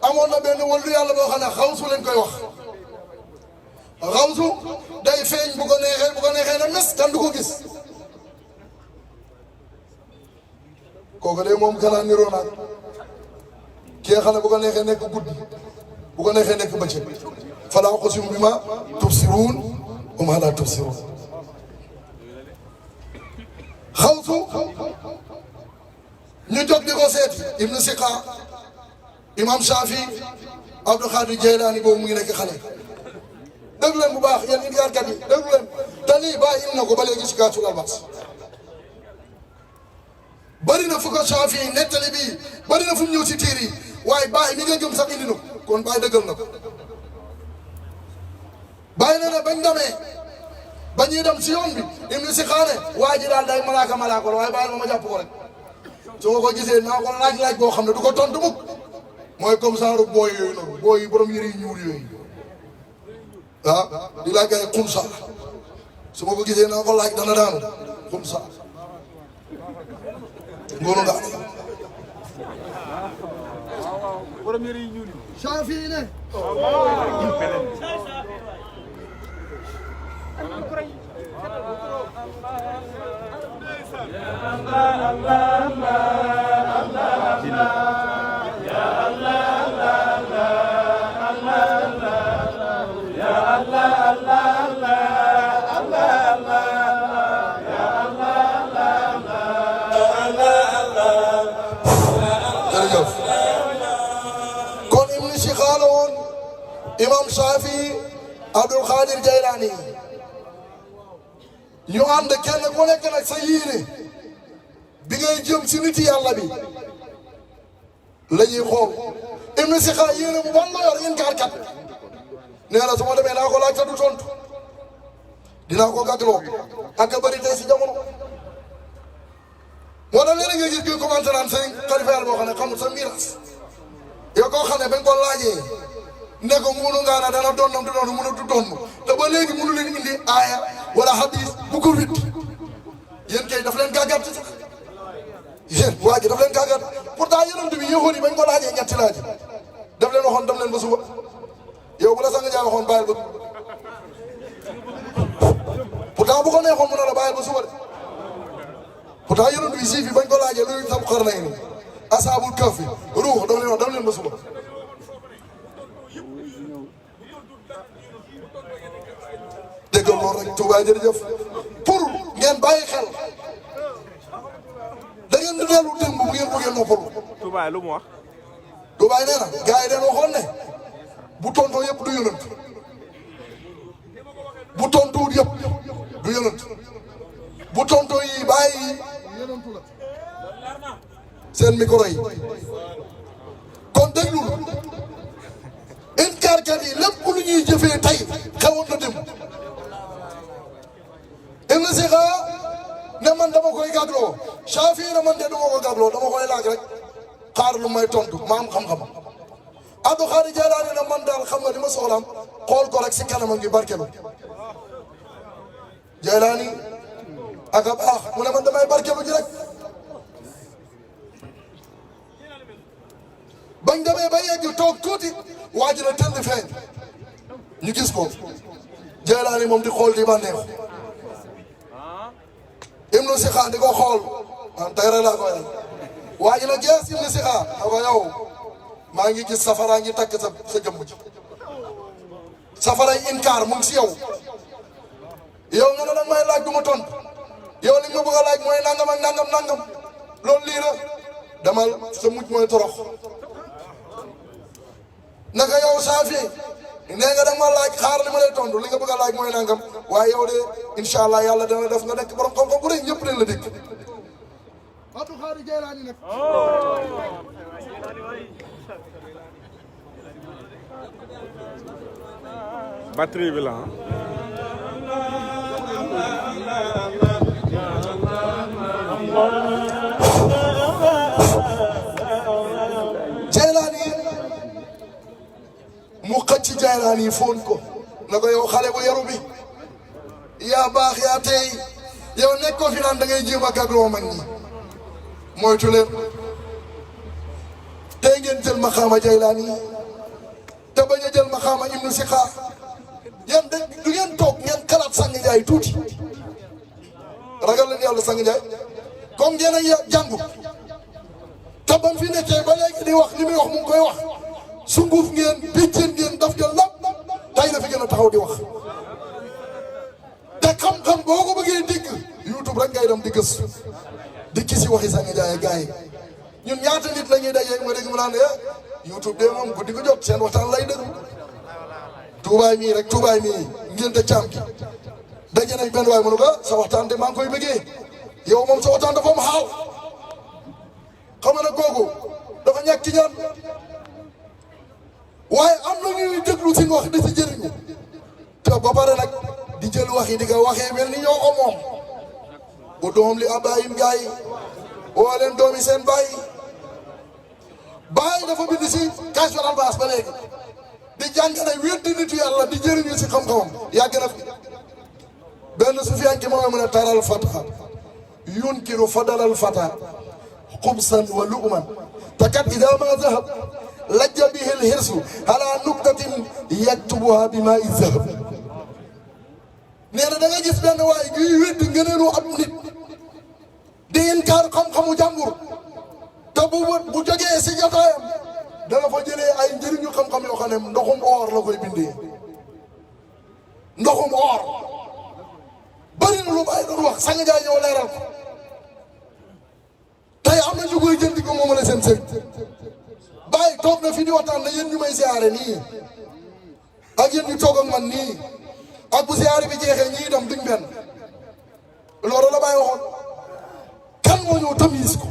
amoon na benn wàllu yàlla boo xam ne xawsu leen koy wax xawsu day feeñ bu ko neexee na mes kan du ko gis kooku de moom kanaa niroo naag kii nga xam ne bu ko neexee nekk guddi bu ko neexee nekk bëccëg falaa uqsimu bimaa tubsiruun wa maa laa tubsiruun xawsu ñu jóg di ko seeti Ibn Siqa imam Shafi Abdul Xaadir Jeylaani boobu mu ngi nekk xale déglu leen bu baax yéen indiwaatkat yi déglu leen te lii bàyyi indi na ko ba léegi si Kashful Albas bëri na fu ko Shafi nettali bii bëri na fu mu ñëw si tiir yi waaye bàyyi mi nga gëm sax indi na ko kon bàyyi dëggal na ko bàyyi na ne bañ demee ba ñuy dem si yoon bi Ibn Siqa ne waa ji daal day malaaka la waaye bàyyi ma jàpp ko rek su ma ko gisee naa ko laaj boo xam ne du ko tontu mukk mooy comme genre booy yooyu noonu booy yi borom yëre yu ñuul yooyu ah di laaj ay xumsa su ma ko gisee naa ko laaj dana daanu xumsa ngoonu nga borom yëre yu ñuul yi Shafi ne kon Ibn Siqa la woon imam Shafi Abdul Xaadir Jeylaani ñu ànd kenn ku nekk nag sa yéene bi ngay jëm si nit yàlla bi la ñuy xool Ibn Siqa yéene bu ban la yor inkaarkat nee na su ma demee naa ko laaj te du tontu dinaa ko gàggloo ak a bëri tey si jamono moo tax léeg-léeg nga gis kuy commenté naan sëñ xalifa yàlla boo xam ne xamul sa miiras yow koo xam ne bañ ko laajee ne ko munu ngaa na dana doonnam du doon mënu du doon te ba léegi mënu leen indi aaya wala hadis bu ko wit yéen kay daf leen gàggat ci sax yéen waa ji daf leen gàggat pourtant yonent bi yëxoon yi bañ ko laajee ñetti laaj daf leen waxoon dem leen ba suba yow bu la sang jaa waxoon bàyyil ba pourtant bu ko neexoon mu ne la bàyyil ba suba de pourtant yonent bi siif yi bañ ko laajee luy tam xar nañ ni asaabul kahfi ruux daf leen wax dem leen ba suba déggal loolu rek Touba jërëjëf pour ngeen bàyyi xel da ngeen di dellu démb bu ngeen bëggee noppalu. Touba lu mu wax. Touba nee na gars yi dañ waxoon ne bu tontoo yëpp du yonent bu tontuwut yëpp du yonent bu tontoo yi bàyyi yonentu la seen micro yi kon déglul inkaarkat yi lépp lu ñuy jëfee tey xewoon na démb. Ibn Siqa ne man dama koy gàgloo Shafi ne man de dama ko gàgloo dama koy laaj rek xaar lu may tontu ma am xam-xam Abdul Xaadir Jeylaani ne man daal xam nga li ma soxlaam xool ko rek si kanamam gi barkelu Jeylaani ak a baax mu ne man damay barkelu ji rek bañ demee ba yegg toog tuuti waa ji la tëll feeñ ñu gis ko Jeylaani moom di xool di bànneex Ibn Siqa di ko xool man tey rek laa koy rek waa ji la gees Ibn Siqa da ko yow maa ngi gis safara ngi takk sa jëmm ji safaray inkaar mu ngi si yow yow nga ne nag may laaj du ma tontu yow li nga bëgg a laaj mooy nangam ak nangam loolu lii la demal sa mujj mooy torox naka yow Shafi nee nga da nga ma laaj xaar li ma lay tontu li nga bëgg a laaj mooy nangam waaye yow de incha allah yàlla dana def nga nekk borom xam-xam bu rëy ñëpp dañ la dégg. Abdul Xaadir Jeylaani nag. batterie bi la Jaylaani mu xëcc Jaylaani foon ko na ko yow xale bu yaru bi yaa baax yaa tey yow nekk ko fi naan da ngay jéem a gagloo mag ñi moytu leen tey ngeen jël maqaama Jaylaani te bañ a jël maqaama Ibnu Sixaar yéen de du ngeen toog ngeen xalaat Sang Njaay tuuti ragal leen yàlla Sang Njaay comme ngeen a jàngu te bam fi nekkee ba léegi di wax li muy wax mu ngi koy wax sunguf ngeen béjjén ngeen daf ngeen lépp tey la fi gën a taxaw di wax te xam-xam boo ko bëggee dégg YouTube rek ngay dem di gëstu di gisi waxi Sang Njaay gars yi ñun ñaata nit la ñuy dajee ma dégg mu naan YouTube de moom guddi ko jot seen waxtaan lay déglu tuubaay mii rek tuubaay mii ngeen te caam ki daje nañ benn waay mu ne ko sa waxtaan de maa ngi koy bëggee yow moom sa waxtaan dafa am xaal xam nga ne kooku dafa ñàkk ci ñaan waaye am na ñuy déglu si wax di si jëriñu te ba pare nag di jël wax yi di ko waxee mel ni ñoo ko moom bu doom li abayim gaa yi woo leen doomi seen bàyyi bàyyi dafa bind si Kashf al-Albas ba léegi di jàngale wéet di nitu yàlla di jëriñu si xam-xamam yàgg na fi benn sufiyaan ki moo mu ne taral fata yunkiru fadalal fata xubsan wa lu'man te kat ida ma zahab lajja bihi lhirsu ala nuktatin yaktubuha bi maa i zahab nee na da nga gis benn waay guy wéddi ngëneelu ab nit di inkaar xam-xamu jàmbur te bu jógee si jotaayam dana fa jëlee ay njëriñu xam-xam yoo xam ne ndoxum or la koy bindee ndoxum or bëri na lu bàyyi doon wax Sang Njaay ñëw leeral ko tey am na ñu koy jënd ko moom la seen sëriñ bàyyi toog na fi di waxtaan na yéen ñu may siyaare nii ak yéen ñu toog ak man nii ak bu siyaare bi jeexee ñii dem duñ benn loolu la bàyyi waxoon kan moo ñëw tamis ko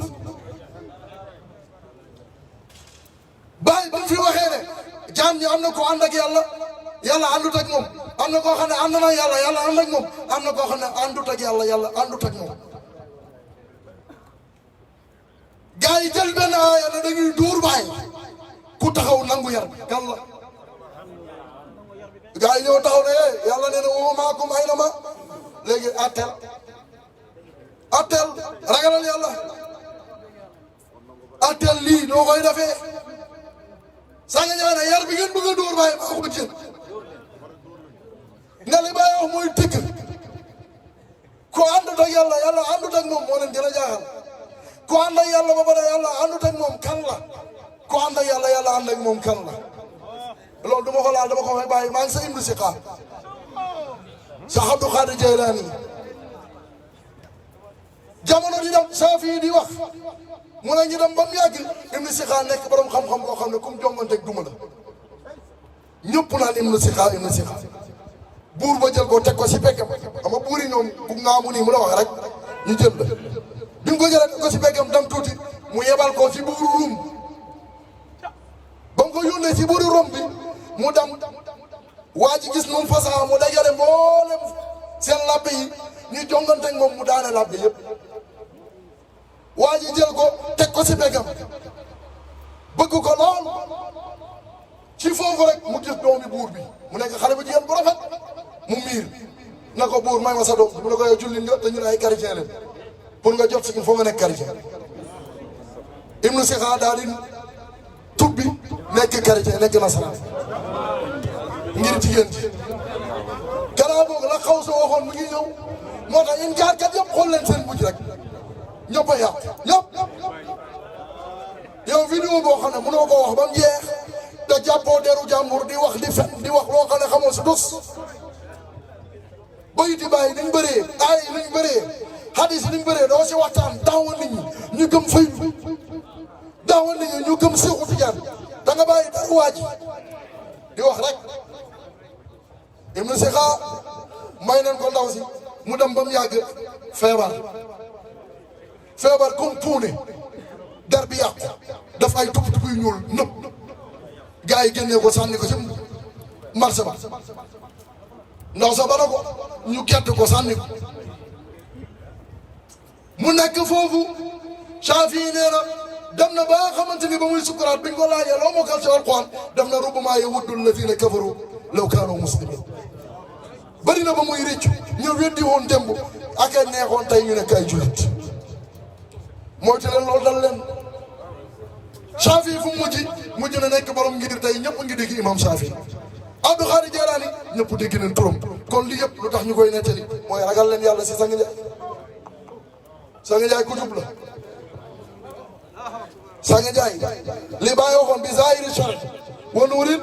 bàyyi ba mu fi waxee ne jaam ñi am na ko ànd ak yàlla yàlla àndut ak moom am na koo xam ne ànd na yàlla yàlla ànd ak moom am na koo xam ne àndut ak yàlla yàlla àndut ak moom gaa yi jël benn aaya ne dañuy dóor bàyyi ku taxaw nangu yar kan la gaa yi ñëw taxaw ne yàlla nee na woo maakum ay na ma léegi attel ragalal yàlla attel lii noo koy defee Sang Njaay ne yar bi ngeen bëgg a dóor bàyyi maa ko jël nga li bàyyi wax mooy dëgg ku àndut ak yàlla yàlla àndut ak moom moo leen gën a jaaxal ku ànd ak yàlla ba pare yàlla àndut ak moom kan la ku ànd ak yàlla yàlla ànd ak moom kan la loolu du ma ko laal dama ko may bàyyi maa ngi sa Ibnu Sixaar sa Abdul Xaadir Jaylaani jamono di dem Saafi di wax mu ne ñu dem ba mu yàgg Ibnu Sixaar nekk borom xam-xam boo xam ne comme jonganteeg duma la ñëpp naan Ibnu Sixaar buur ba jël ko teg ko si peggam xam nga buur yi ñoom bu ngaamu nii mu la wax rek ñu jël la bi mu ko jëlee teg ko si peggam dem tuuti mu yebal ko si buuru Rum ba mu ko yónnee si buuru Rum bi mu dem waa ji gis moom fasaa mu dajale mboolem seen labbe yi ñu jonganteeg moom mu daane labbe yëpp waa ji jël ko teg ko si peggam bëgg ko lool ci foofu rek mu gis doomi buur bi mu nekk xale bu jigéen bu rafet mu miir na ko buur may ma sa doom mu ne ko yow jullit nga te ñun ay chrétien leen pour nga jot si il faut nga nekk chrétien Ibnu Sixaar daal di tubbi nekk chrétien nekk nasaraan ngir jigéen ji gannaaw boobu la xaw sa waxoon mu ngi ñëw moo tax in jaarkat yëpp xool leen seen mujj rek ñëpp a yàq ñëpp yow vidéo boo xam ne mënoo ko wax ba mu jeex te jàppoo deru jàmbur di wax di fen di wax loo xam ne xamoo si dus bayiti bàyyi niñ bëree aay niñ bëree hadis niñ bëree doo si waxtaan daawal nit ñi ñu gëm fay daawal nit ñi ñu gëm Seexu Tijaan da nga bàyyi dara waa ji di wax rek Ibnu Sixaar may nañ ko ndaw si mu dem ba mu yàgg feebar comme puune der bi yàqu daf ay tupp yu ñuul nëpp gars yi génnee ko sànni ko ci marché ba ndaw sa bana ko ñu gett ko sànni ko mu nekk foofu Shafii nee na dem na ba nga xamante ni ba muy sukuraat biñ ko laajee loo mokkal ci alquran def na rubbamaa yawaddu llaziina kafaru law kaanu muslimiin bëri na ba muy rëccu ñu weddi woon démb ak a neexoon tey ñu nekk ay jullit mooy te leen loolu dal leen Shafii fu mujj na nekk borom ngir tey ñëpp ngi dégg imam Shafii Abdou Khadre Jeelaani ñëpp dégg nañ turam kon li yëpp lu tax ñu koy nettali mooy ragal leen yàlla si Sang Njaay Sang Njaay ku jub la Sang Njaay li Baay waxoon bi zaahiri shari wa nuurin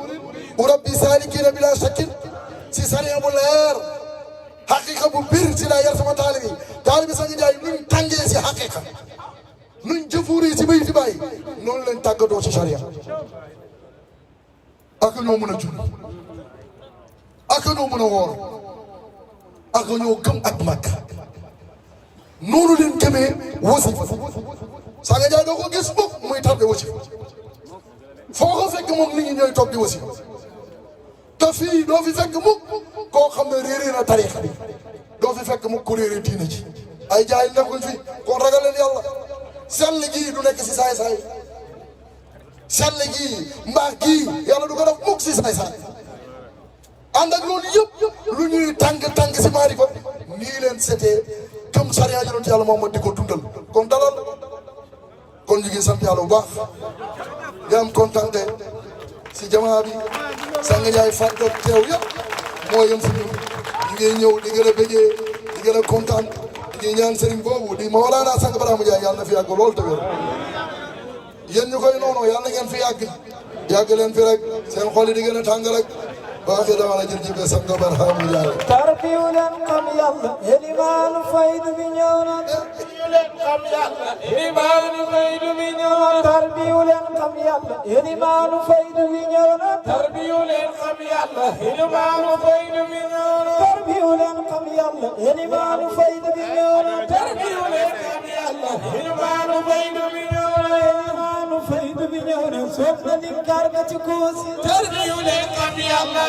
urabbi saalikiina bila shakkin si sariya bu leer xaqiqa bu bir si laa yar sama taalibi Sang Njaay nuñ tàngee si xaqiqa nuñ jëfuuri si bay fi bàyyi noonu leen tàggatoo ci sariya ak ñoo mën a julli ak ñoo mën a woor ak ñoo gëm ak mag noonu leen gëmee wasifa Sang Njaay doo ko gis mukk muy tarde wasifa foo ko fekk moom nit ñi ñooy toog di wasifa te fii doo fi fekk mukk koo xam ne réeré na tariixa bi doo fi fekk mukk ku réeré diine ji ay jaay nekkuñ fi kon ragal leen yàlla sell gii du nekk si saay-saay sell gii mbaax gii yàlla du ko def mukk si saay-saay ànd ak loolu yëpp lu ñuy tàng si maarifa nii leen setee comme sariya yonent yàlla moom ma di ko dundal kon dalal kon ñu ngi sant yàlla bu baax di am kontante si jamaa bi Sang Njaay fàttoog teew yëpp moo yem si ñun ñu ngi ñëw di gën a bëggee di gën a kontaan di ñaan sëriñ boobu di Mawlaana Sang Barhama Njaay yàlla na fi yàgg lool te wér yéen ñu koy noonu yàlla na ngeen fi yàgg leen fi rek seen xol yi di gën a tàng rek baax dama la jërëjëf Sang Barhama Njaay tarbiyu leen xam yàlla elimaanu faydu bi ñëw na tarbiyu leen xam yàlla elimaanu faydu bi ñëw na tarbiyu leen xam yàlla elimaanu faydu bi ñëw na tarbiyu leen xam yàlla elimaanu faydu bi ñëw na tarbiyu leen xam yàlla elimaanu faydu bi ñëw na tarbiyu leen xam yàlla elimaanu faydu bi ñëw na elimaanu faydu bi ñëw na soob na lim kar nga ci koosi tarbiyu leen xam yàlla